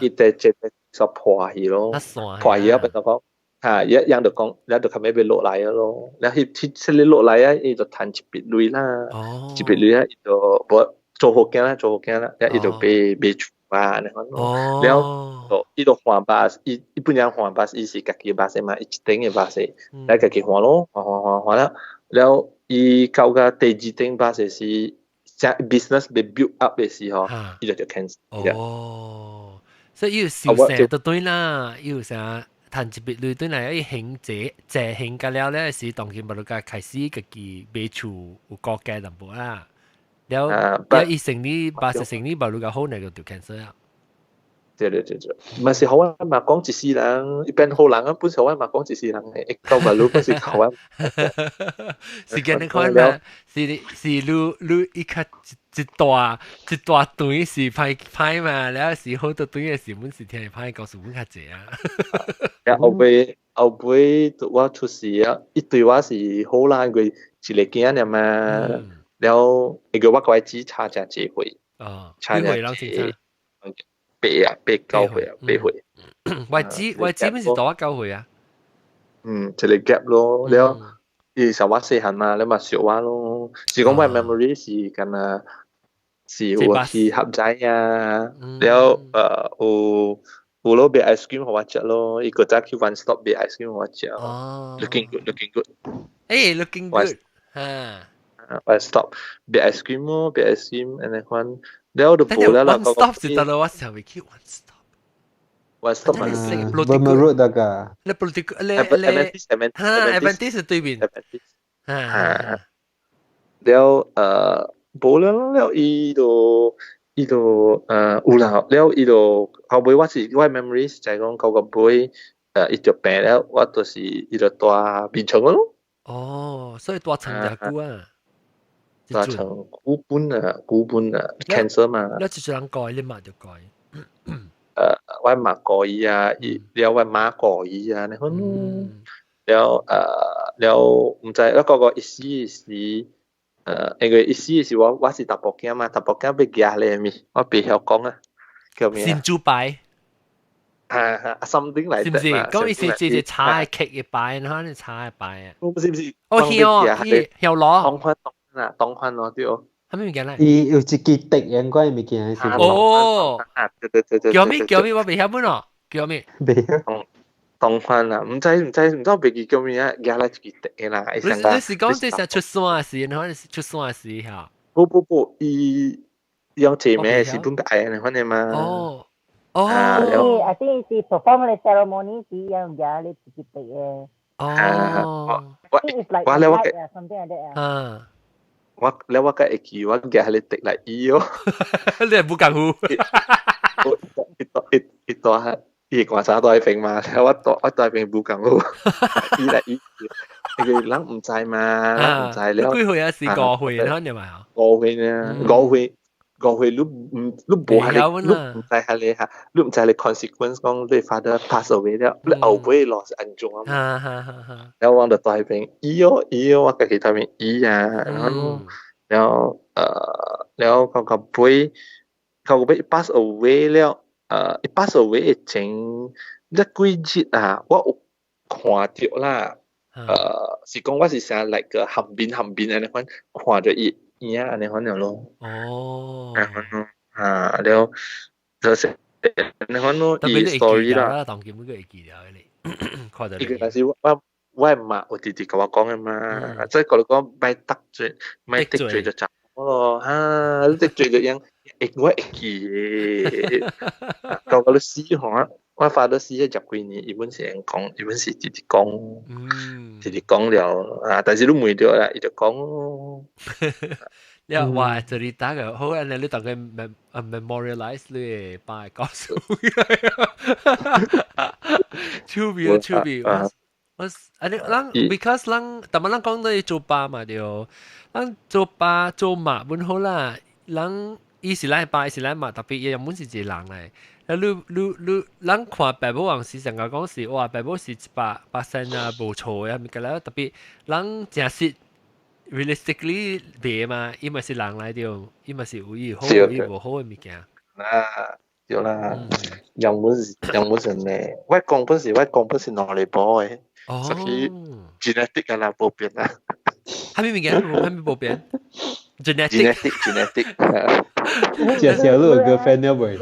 S2: 伊個一個煞破去咯，破去啊，變做講，嚇，一樣就講，了就較尾欲落來咯，了彼彼這个落來啊，伊就趁一筆鐳啦，一筆鐳啊，伊就無做好囝啦，做好囝啦，了伊就買買厝啊，按呢款咯，了伊就換巴士，伊伊本來換巴士，伊是家己的巴士嘛，伊一頂的巴士，來家己換咯，換換換換了，了伊到甲第二頂巴士是，business 欲 build up 的時候，伊就就 cancel。
S1: 哦，所以伊有收成就對啦，伊有啥趁一筆鐳轉來，伊興借借興甲了咧，是當今無就開始家己買厝有顧家淡薄啦。了了，伊生意巴士生意無愈較好，那個就 cancel 啊。
S2: 對對對對，毋是好啊嘛，講一世人，一般好人啊，本是好啊嘛，講一世人的，會到馬路本是好啊。
S1: 時間你看嘛，是是你你一較一一大一大段是歹歹嘛，了是好多段的時，阮是聽歹故事，阮較濟啊。
S2: 後尾後尾我出事啊，伊對我是好啦，因為一個囝爾嘛，了因為我佮我姊差誠濟歲，
S1: 差幾歲人先
S2: 八啊，八九歲啊，8歲。
S1: 我姊我姊本是大我9歲啊。
S2: 嗯，一個 gap 咯，了伊時我細漢嘛，你嘛小我咯。是講我 memory 是敢若是有去合仔啊，了有有咯買 ice cream 予我食咯，伊閣早去 one stop 買 ice cream 予我食。
S1: 哦。
S2: Looking good，looking good。
S1: 誒，looking good，嚇。
S2: One stop 買 ice cream 咯，買 ice cream 按呢款。了就無啦啦。
S1: One stop 是得啦，我想未去 one stop。
S2: One stop 嘛。
S3: Burma Road 那個。
S1: 你 political 你你哈，Adventist 對面。
S2: 哈。了無啦了，伊就伊就有啦，了伊就後尾我是我 memory 是就係講到個尾伊就病了，我就是伊就蹛眠床咯。
S1: 哦，所以蹛床誠久啊。
S2: 蹛床久本啊，久本啊，cancer 嘛。
S1: 你一人顧，你媽就顧。
S2: 我媽顧伊啊，伊了我媽顧伊啊，你看了了毋知我個個伊死時，因為伊死時我我是查埔囝嘛，查埔囝欲舉咧物，我袂曉講啊，叫咩？
S1: 神主牌。
S2: 哈哈，something like
S1: 是毋是？講伊是一個茶的客的牌，然後你茶的牌啊。
S2: 不是不是。
S1: 哦，香香爐。
S2: 東番東啊，東番咯對。
S1: 啥物物件來？
S3: 伊有一支滴應該物件是。
S1: 哦。
S2: 啊，對對對對。
S1: 叫咩叫咩？我袂曉本哦。叫咩？
S3: 袂曉。
S2: 東番啊，毋知毋知毋知袂記叫咩啊，舉來一支滴啦。
S1: 你你是講這是出山時，然後是出山時嚇？
S2: 不不不，伊用這名是本愛按呢款的嘛。
S1: 哦。哦。
S4: I think 是 perform 的 ceremony 是用舉咧一支滴的。
S1: 哦。
S2: 我我咧我
S4: something like that
S1: 啊。
S2: 我咧我閣會記我舉彼个滴來伊哦。
S1: 你係無功夫。
S2: 伊伊伊蹛伊觀察蹛彼邊嘛，我蹛我蹛彼邊無功夫，伊來伊，因為人毋知嘛，人毋知了。
S1: 幾歲啊？是5歲，可能咪啊？
S2: 五歲呢，五歲， 5歲你唔你無係你唔知係你嚇，你唔知你 consequence 講你 father pass away 了，你後尾落是按怎啊？然後我就在邊，伊哦伊哦，我家己在邊伊啊，然後然後然後到到尾，到尾 pass away 了，伊 pass away 的前一幾日啊，我有看著啦，是講我是成 like 個含邊含邊按呢款看著伊影按呢款了咯。
S1: 哦。
S2: 啊，了就是按呢款咯，伊 story 啦。
S1: 當今個會記得你，看著。
S2: 伊個但是我我媽有直直共我講的嘛，所以講你講莫得罪，莫得罪就走咯，哈，你得罪就樣會我會記的，到到你死吼，我 father 死咗十幾年，伊本是講，伊本是直直講，直直講了啊，但是你問著啦，伊就講。
S1: 你話這裡打個好，你當佢 memorialize 你的爸的故事。趣味啊，趣味。我啊你咱 because 咱，但係咱講到做爸嘛對，咱做爸做媽本好啦，咱伊是咱爸，伊是咱媽，特別伊原本是一個人來。啊，你你你，咱看爸母往時上個講是哇，爸母是100%啊，無錯啊，物件啦，特別咱誠實 realistically 袂嘛，伊嘛是人來著，伊嘛是有伊好有伊無好的物件。
S2: 啊，對啦，原本是原本是呢，我講本是兩个寶的，所以 genetic 啊啦，無變啦。
S1: 啥物物件？啥物無變？genetic
S2: genetic。
S3: 介紹你有 girlfriend 了未？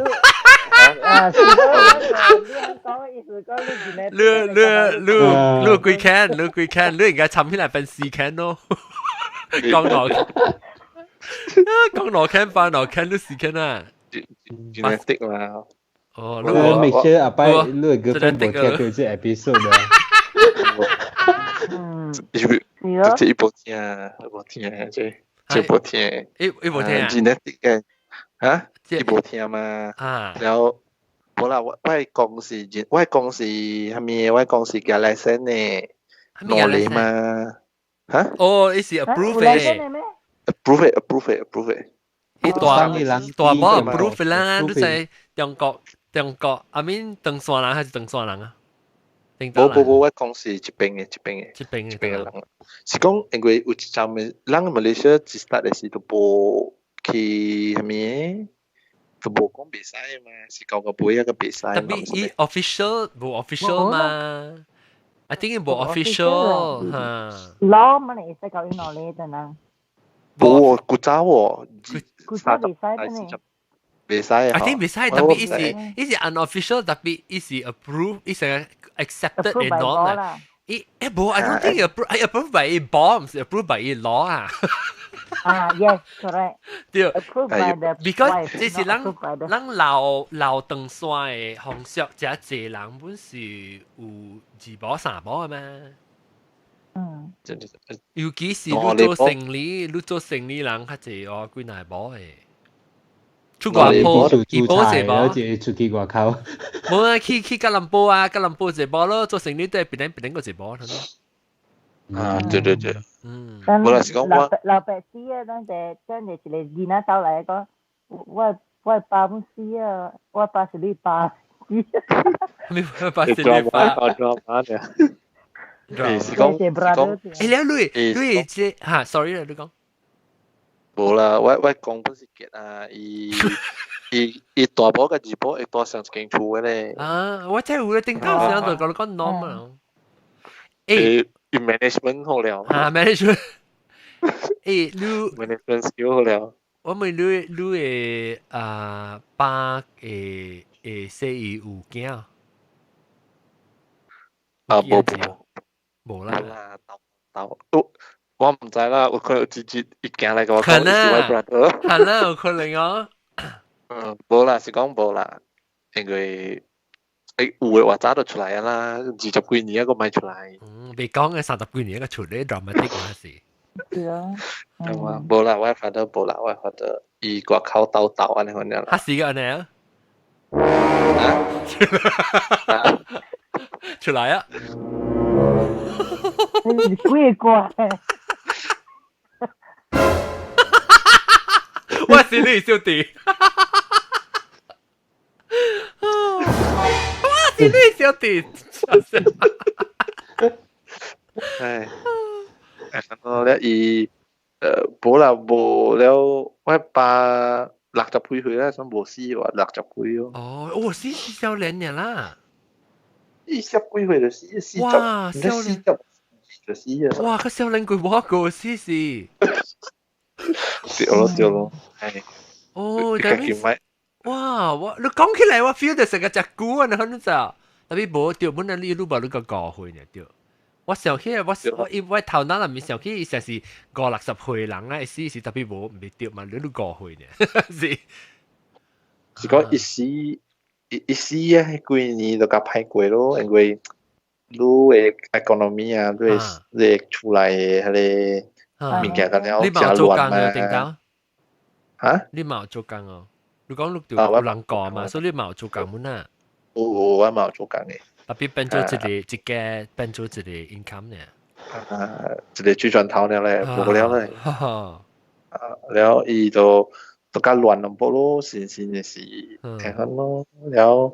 S4: 啊，是講意思講你
S1: 你你你你幾 can？你幾 can？你應該尋起來分四 can 咯。講兩講兩 can 翻兩 can，你四 can 啊
S2: ？genetic 嘛。
S1: 哦，
S3: 你 make sure 阿伯你 girlfriend 無聽到這 episode 啊。
S4: 嗯，
S2: 這伊無聽，無聽，這這無聽。
S1: 伊伊無聽啊
S2: ？genetic 嘅，嚇？伊無聽嘛？
S1: 啊。
S2: 然後。無啦，我我講是，我講是啥物？我講是加 license 的，攞嚟嘛？嚇？
S1: 哦，伊是 approve 的。
S2: approve approve approve。
S1: 伊大大某 approve 啦，你知中國中國，I mean 唐山人還是唐山人啊？
S2: 無無無，我講是這邊的，這邊的，
S1: 這邊的，
S2: 這邊的人。是講因為有一陣的，人馬來西亞一 start 的時都無去啥物？都無講袂使嘛，是到個尾啊個袂使。
S1: 特別伊 official 無 official 嘛，I think 無 official 嚇。
S4: 攞乜嚟使搞用攞嚟真啊？
S2: 無古早喎，
S4: 古早袂使呢。
S2: 袂使啊。
S1: I think 袂使，特別伊是伊是 unofficial，特別伊是 approve，伊是 accepted in norm 啦。伊誒無，I don't think approve approve by 伊 boss，approve by 伊 law 啊。
S4: 啊，yes, correct。
S1: 對
S4: ，approve by the
S1: because 這是咱咱老老唐山的風俗，遮濟人本是有二某三某的嘛。
S4: 嗯。
S1: 尤其是你做生理，你做生理人較濟哦，幾若某的。出外埔，
S3: 伊
S1: 保一某，
S3: 出去外口。
S1: 無啊，去去吉隆坡啊，吉隆坡一某咯，做生理都係變變個一某。
S2: 啊，對對對。
S1: 嗯。
S2: 無啦，是講我
S4: 老爸死啊，咱就咱就一個囡仔走來講，我我爸毋死啊，我爸是你爸。
S1: 你爸是你爸。
S2: 是講是講，
S1: 欸，你你這嚇，sorry 啦，你講。
S2: 無啦，我我講本是結啊，伊伊伊大某佮二某會住上一間厝的咧。
S1: 啊，我真有咧頂頭時陣就講你講 normal。
S2: 欸，伊 management 好了。
S1: 啊，management。欸，你
S2: management skill 好了。
S1: 我問你，你的啊爸會會說伊有囝？
S2: 啊，無無
S1: 無啦。
S2: 豆豆，我毋知啦，有可能直接伊行來共我講，伊是我 brother。
S1: 係啦，有可能哦。
S2: 嗯，無啦，是講無啦，因為欸有的話早就出來啊啦，20幾年啊閣莫出來。
S1: 嗯，未講嘅30幾年個出嚟 dramatic 嗰時。
S4: 是啊。
S2: 係嘛？無啦，我 father 無啦，我 father 伊外口鬥鬥按呢款啦。
S1: 嚇死個按呢啊！
S2: 啊？
S1: 出來啊！
S4: 你幾個？
S1: 我是你小弟。我是你小弟。
S2: 唉，誒，我咧伊無啦無了，我爸60幾歲啦，算無死話六十幾咯。
S1: 哦，我死是少年爾啦。
S2: 20幾歲就死，四十，
S1: 哇，少
S2: 年就死啊！
S1: 哇，個少年佢冇個死是。
S2: 對咯對咯，係。
S1: 哦，但係，哇，我你講起來我 feel 到成個隻久啊，你可能就，特別無對，本來你愈無你個5歲呢對。我想起我我我頭腦內面想起，伊實是五六十歲人啊，死是特別無毋對嘛，你都五歲呢，是。
S2: 是講一時一一時啊，幾年就較歹過咯，因為你的 economy 啊，你的厝內的彼個物件甲了
S1: 誠亂嘛。
S2: 嚇？
S1: 你嘛有做工哦？你講你著有人教嘛，所以你嘛有做工滿啊？
S2: 有，我嘛有做工的。
S1: 特別變做一個一個變做一個 income 呢？
S2: 啊，一個水轉頭了咧，無了咧。啊，了伊就就較亂淡薄咯，是是是，聽講咯，了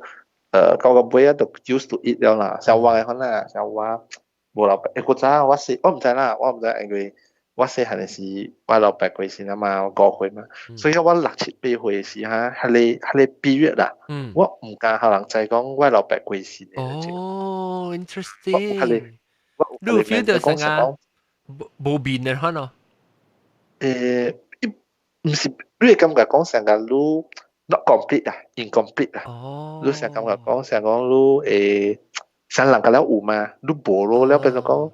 S2: 到個尾啊，就 used to it 了啦。像我的款啦，像我無老爸，古早我細，我毋知啦，我毋知，因為我細漢時我老爸過身啊嘛，我5歲嘛，所以我六七八歲時哈，彼個 period 啦，我毋敢予人知講我老爸過身的。
S1: 哦，interesting。你有 feel 到成個無面的款咯？
S2: 毋是，你會感覺講成個你 not complete 啊，incomplete 啊。
S1: 哦。
S2: 你成感覺講成講你成人甲了有嘛，你無咯，了變做講。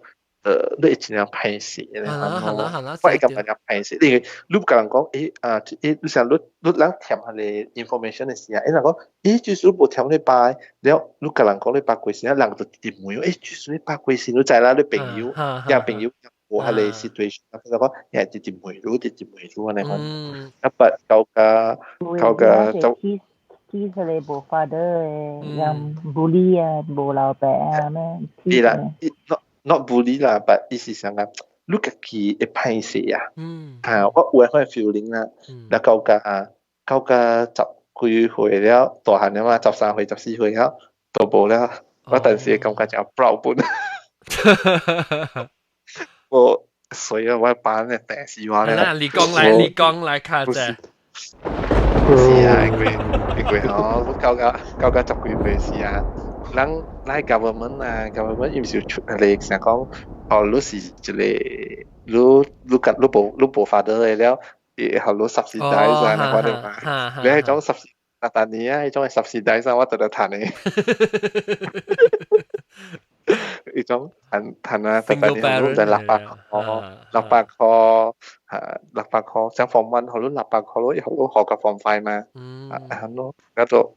S2: 你會盡量歹勢，我會感覺真歹勢，因為你共人講，啊，你想你你人填彼個 information 的時啊，人講，就是你無填你爸，了你共人講你爸過身，人就直直問，就是你爸過身，你知啦，你朋友，啲朋友無彼個 situation，佢就講，也直直問你，直直問你按呢款，啊，不到甲到甲就。
S4: 其實你無 father 的，人 bully 啊，無老爸啊咩？
S2: 是啦，not bully 啦，but 意思上講，你家己會歹勢啊。啊，我有彼 feeling 啦，了到甲10幾歲了，大漢了嘛，13歲、14歲了，都無了。我當時會感覺誠 proud 本。我所以我爸咧病死我咧。
S1: 你講來，你講來較者。
S2: 是啊，因為吼，我到甲10幾歲時啊。人來 government 啊，government 伊毋是有出嚟成講，哦，你是一個，你你你無你無 father 的了，會予你 subsidize 啊，你看著嘛？你彼種 subsidize，逐年啊，彼種 subsidize 我直直趁的。彼種趁趁啊，逐年攏在600箍，600箍，嚇，600箍，像 form one 予你600箍，予你學個 form five 嘛，啊，咯，แล้ว就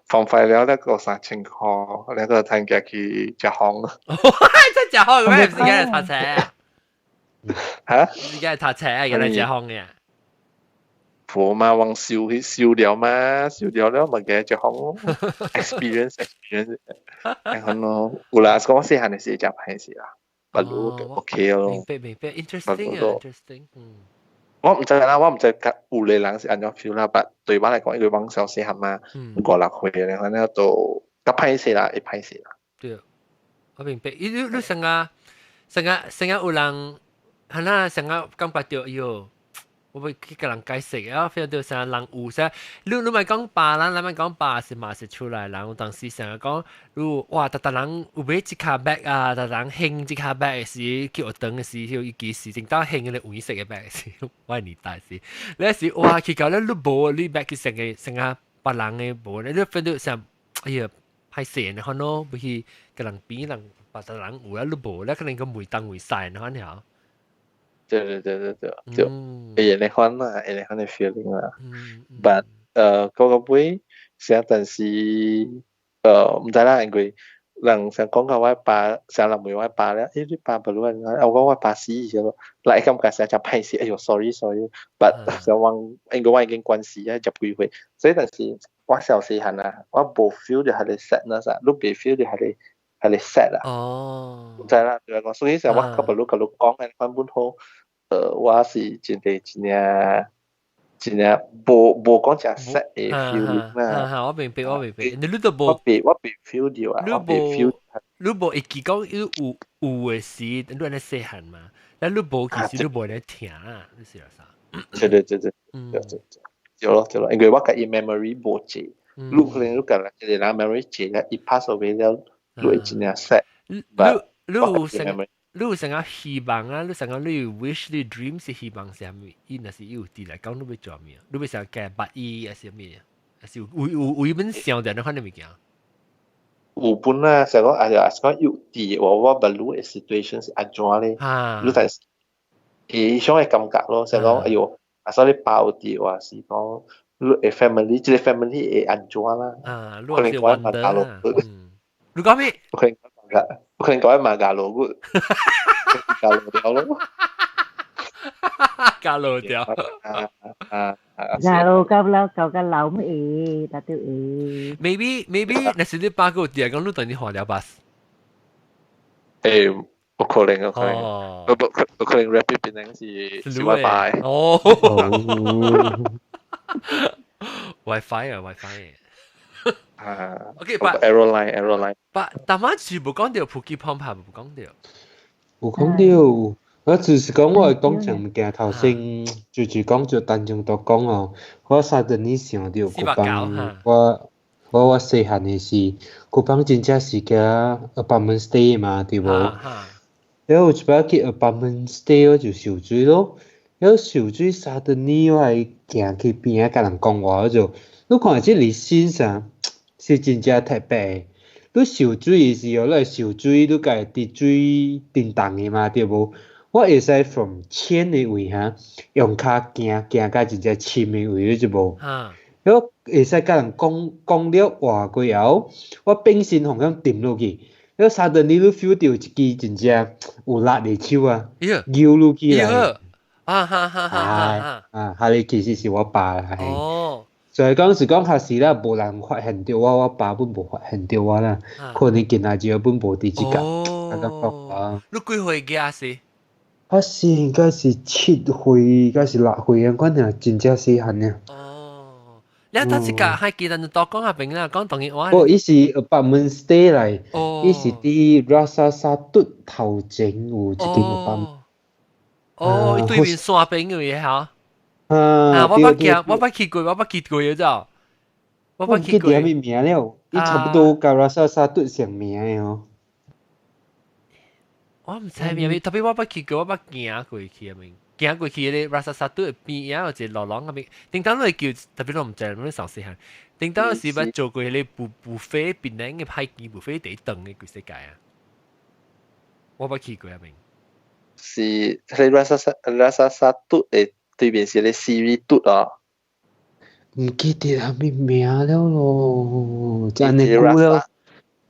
S2: form five 了，那個3000箍，那個趁家去食風。
S1: 真食風咩？毋是今日讀冊？
S2: 嚇？
S1: 是今日讀冊啊？今日食風嘅？
S2: 無嘛，往燒去燒了嘛，燒掉了咪嘅食風咯。experience experience，然後咯，有啦，講我細漢的時誠歹勢啦，不如 OK 咯。
S1: 明白明白，interesting 啊，interesting，嗯。
S2: 我毋知啦，我毋知有的人是按怎 feel 啦，但對我來講，因為阮小細漢嘛，五六歲咧，反正都較歹勢啦，會歹勢啦。
S1: 對，我明白。你你成個成個成個有人，係啦，成個感覺著喲。我會去共人解釋啊，feel 到成人有啥，你莫講爸啦，你莫講爸是嘛是出來人，有當時成日講，你哇，逐逐人有買這卡 bag 啊，逐人興這卡 bag 時，去學堂的時候，伊其實正當興彼個黃色的 bag 時，我年代時，你時哇，去到咧你無你 bag 去成個成個別人的無，你 feel 到成，哎呀，歹勢呢，可能不去共人比人，別人有啊，你無，你可能個袂當袂使呢，可能。
S2: 對對對對對，對，會按呢款啦，會按呢款的 feeling 啦。But 到個尾，啥但是毋知啦，因為人成講到我爸，成人問我爸咧，你爸不如我講我爸死咗咯，來感覺成誠歹勢，哎喲，sorry sorry，but 想講因為我已經關死啊10幾歲，所以但是我小細漢啊，我無 feel 著彼個 sadness 啊，你袂 feel 著彼個 sad 啊。
S1: 哦。
S2: 毋知啦，對我講，所以成我較不如共你講的款本好，我是真個真正。真正無無講誠 sad 的 feeling 啦。
S1: 我明白，我明白。你都無，
S2: 我未 feel 到啊，我未 feel。
S1: 你無會記講有有的時，你按呢細漢嘛？但你無其實你無咧聽啊，你是啥？
S2: 對對對對，對對對，對咯對咯，因為我佮伊 memory 無濟，你可能你佮一個人 memory 濟咧，伊 pass away 了，你會真正 sad。
S1: 你你有成你有成個希望啊？你成個你有 wish 你 dream 是希望啥物？伊若是有佇來講，你欲做啥物？你欲想加捌伊，還是啥物？還是有有有伊本想著那款的物件？
S2: 有本啊，想講啊，是講有佇我我捌你的 situation 是按怎咧？你但是會想的感覺咯，想講哎喲，啊所以你爸有佇話是講你的 family，這個 family 會按怎啦？
S1: 啊，
S2: 可能講嘛加落，
S1: 你講咩？
S2: 可能可能講嘛加落個，加落掉咯，
S1: 加落掉。
S2: 啊啊！
S4: 加落到老到個老咩？達到會。
S1: Maybe 若是你爸閣有佇講，你等你換了巴士。
S2: 欸，有可能，有可能，有有可能 Rapid 變成是是 WiFi。
S1: 哦。WiFi 啊，WiFi。
S2: 啊。
S1: OK，
S2: but Aeroline Aeroline。
S1: but 大媽是無講到普吉旁拍，無講到。
S3: 有講到，我就是講我會講一物件，頭先就是講就單種都講哦，我 suddenly 想到古幫我我我細漢的時，古幫真正是個 apartment stay 嘛，對無？然後有一擺去 apartment stay 我就受水咯，然後受水 suddenly 我會行去邊仔佮人講話，我就你看這個身上是真正特別。你受水的時候，你會受水，你家會滴水叮當的嘛，對無？我會使 from 淺的位哈，用跤行行到真正深的位，你知無？我會使佮人講講了話過後，我變身方向沉落去，了 suddenly 你 feel 到一支真正有力的手啊，扭落去來。
S1: 啊哈哈哈！
S3: 啊，哈你其實是我爸啦。
S1: 哦。
S3: 所以講是講較時啦，無人發現著我，我爸本無發現著我啦。可能今仔日本無佇這個。哦。
S1: 你幾歲囝是？
S3: 我是應該是7歲，應該是6歲啊，款爾真正細漢爾。
S1: 哦，你頭一個還記得你多講下邊啦，講同伊話。
S3: 哦，伊是 apartment stay 來，伊是佇 Rasa Satu 頭前有一間 apartment。
S1: 哦，對面山邊個嘢嚇。
S3: 啊！
S1: 我捌行，我捌去過，我捌去過嘅咋。我捌去過。
S3: 我唔記得啥物名了，伊差不多佮 Rasa Satu 相名的哦。
S1: 我毋知名，特別我捌去過，我捌行過去啊面，行過去咧 Rasa Satu 邊仔有一個路廊嗰邊，頂當會叫，特別我毋知，我上細漢。頂當時捌做過迄個 buffet 檳榔嘅海鮮 buffet 第一頓嘅規世界啊，我捌去過啊面。
S2: 是，迄個 Rasa Rasa Satu 的對面是個 Siri 嘟啊。
S3: 毋記得啥物名了咯，這按呢久了。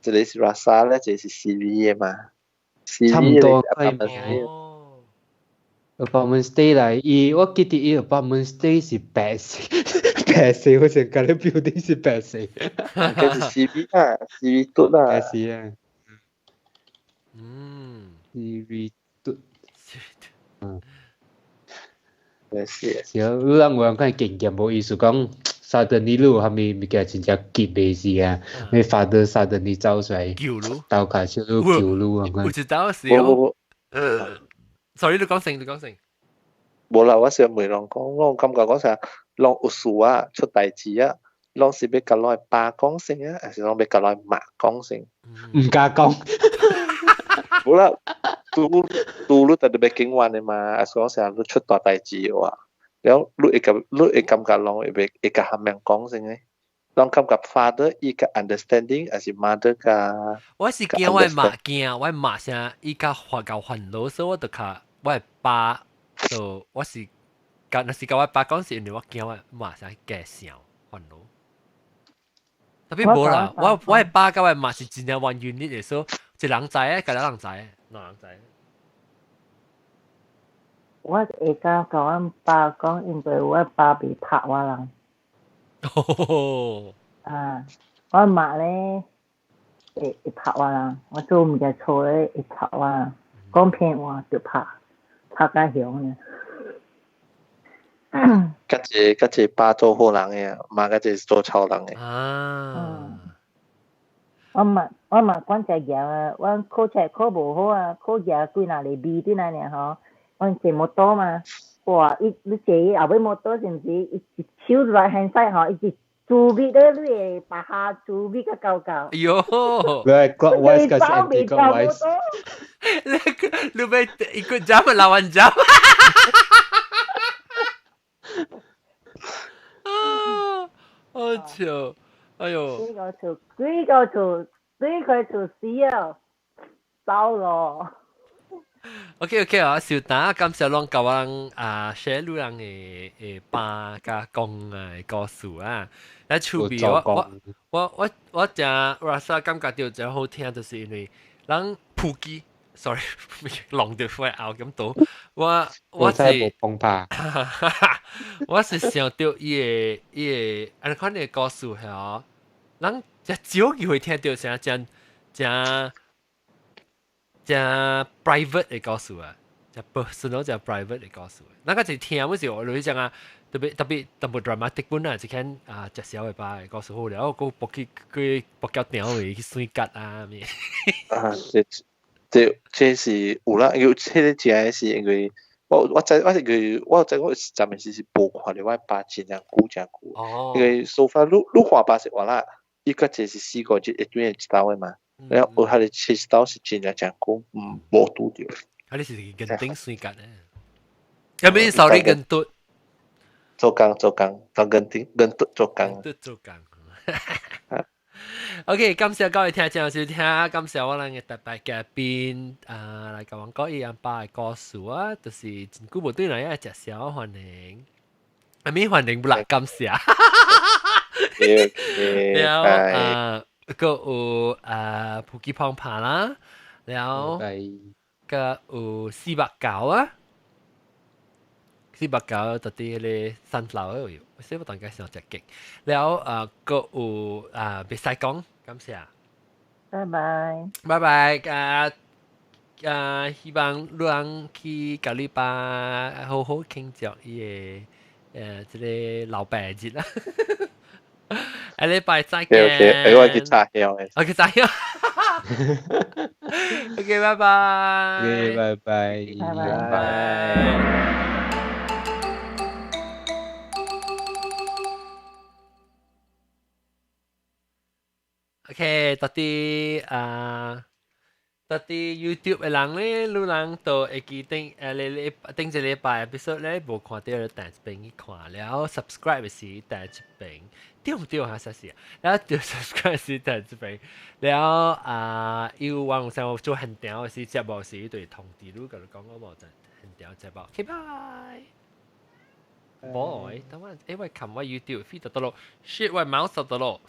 S2: 一個是 Rasa 咧，一個是 Siri 的嘛。
S3: 差唔多，apartment stay 來，伊我記得伊 apartment stay 是白色，白色，我成個 building 是白色。
S2: 嗰是 CV 啊，CV 嘟啊。
S3: 白色啊。
S1: 嗯。
S3: CV 嘟。嗯。
S2: 白色。
S3: 是啊，你人有人看經驗無意思講，suddenly 你有啥物物件真正急的時啊，你 father suddenly 走出來，
S1: 救你，
S3: 鬥下手救你啊！
S1: 有一道是哦。Sorry，你講先，你講先。
S2: 無啦，我想問人講，我感覺講啥，攏有事啊，出代誌啊，攏是欲共攏的爸講先啊，還是攏欲共攏的媽講先？
S3: 毋敢講。
S2: 無啦，拄拄你特別警員的嘛，還是講啥，你出大代誌的話，了你會感你會感覺攏會欲會共蝦米講先咧？攏感覺 father 伊個 understanding，還是 mother 個？
S1: 我是驚我媽驚，我媽聲伊較煩較煩惱，所以我就較我的爸就我是，若是共我爸講是因為我驚我媽聲加想煩惱。特別無啦，我我的爸佮我媽是真正 one unit 的，所以一人知，共兩人知，兩人知。
S4: 我會敢共阮爸講，因為我爸袂拍我人。
S1: 哦。
S4: 啊，我媽咧會會拍我人，我做物件錯咧會拍我人，講騙話就拍，拍甲響呢。
S2: 佮一爸做好人的，媽佮一做臭人的。
S1: 啊。
S4: 我嘛管真嚴啊，我考冊考無好啊，考嚴幾若個味對那爾吼，我坐摩托嘛，哇！伊你坐伊後尾摩托是毋是？伊一手 right hand side 吼，伊是注味咧，你的巴下注味甲厚厚。
S1: 哎喲！
S3: 喂，clockwise 還是 anti-clockwise？
S1: 你欲 ikut jam lawan jam？啊！好笑，哎喲！
S4: 幾個厝，幾個厝，幾個厝死啊！走咯。
S1: OK OK 啊，小達感謝攏共阮啊 share 你人的爸佮公啊故事啊。來厝邊我真 rasa 感覺著真好聽，就是因為人普及，sorry，弄著我喉咁多。我是我是想著伊的按呢款的故事吼，人真少機會聽著啥真真真 private 的故事啊，真 personal 真 private 的故事。咱個是聽，阮是我就是講啊，特別特別淡薄 dramatic 本啊，一間啊，食小的爸的故事好了，閣駁去去駁到電話去水割啊咩。
S2: 啊，這是有啦，有這個真的是因為我知我是個我知我暫時是無看著我爸真正久真久。
S1: 哦。
S2: 因為 so far 你看爸是活啦，伊個這是4個月一轉一刀的嘛。了後他的七刀是真正真久，無拄著。
S1: 啊，你是跟頂水割的？有咩手你跟嘟？
S2: 做工做工，當跟頂跟嘟做工。
S1: 嘟做工。OK，感謝各位聽眾收聽，感謝我咱的特別嘉賓啊，來共阮講伊阿爸的故事啊，就是真久無轉來啊，食宵歡迎，啊咪歡迎不啦，感謝。了啊，閣有啊，普吉胖胖啦，了閣有489啊，489到佇彼個 sunflower 有，四百大概上隻極，了啊，閣有啊，袂使講，感謝。
S4: 拜拜。
S1: 拜拜，啊啊，希望你人去共你爸好好慶祝伊的這個老爸日啦。下禮拜再見。
S2: OK，我去炸香的。
S1: 我去炸香。OK，拜拜。
S3: OK，拜拜。
S4: 拜拜。
S1: 拜。OK，到底啊，到底 YouTube 的人咧，你人都會記頂你頂一禮拜 episode 咧，無看著就訂一遍去看了，subscribe 是訂一遍，對毋對啊？實是，了對 subscribe 是訂一遍，了啊，有網路上做現場的時節目時，就會通知你，共你講我無在現場節目。OK，拜。Boy，等我，我撳我 YouTube feed 到咯，shit，我 mouse 到咯。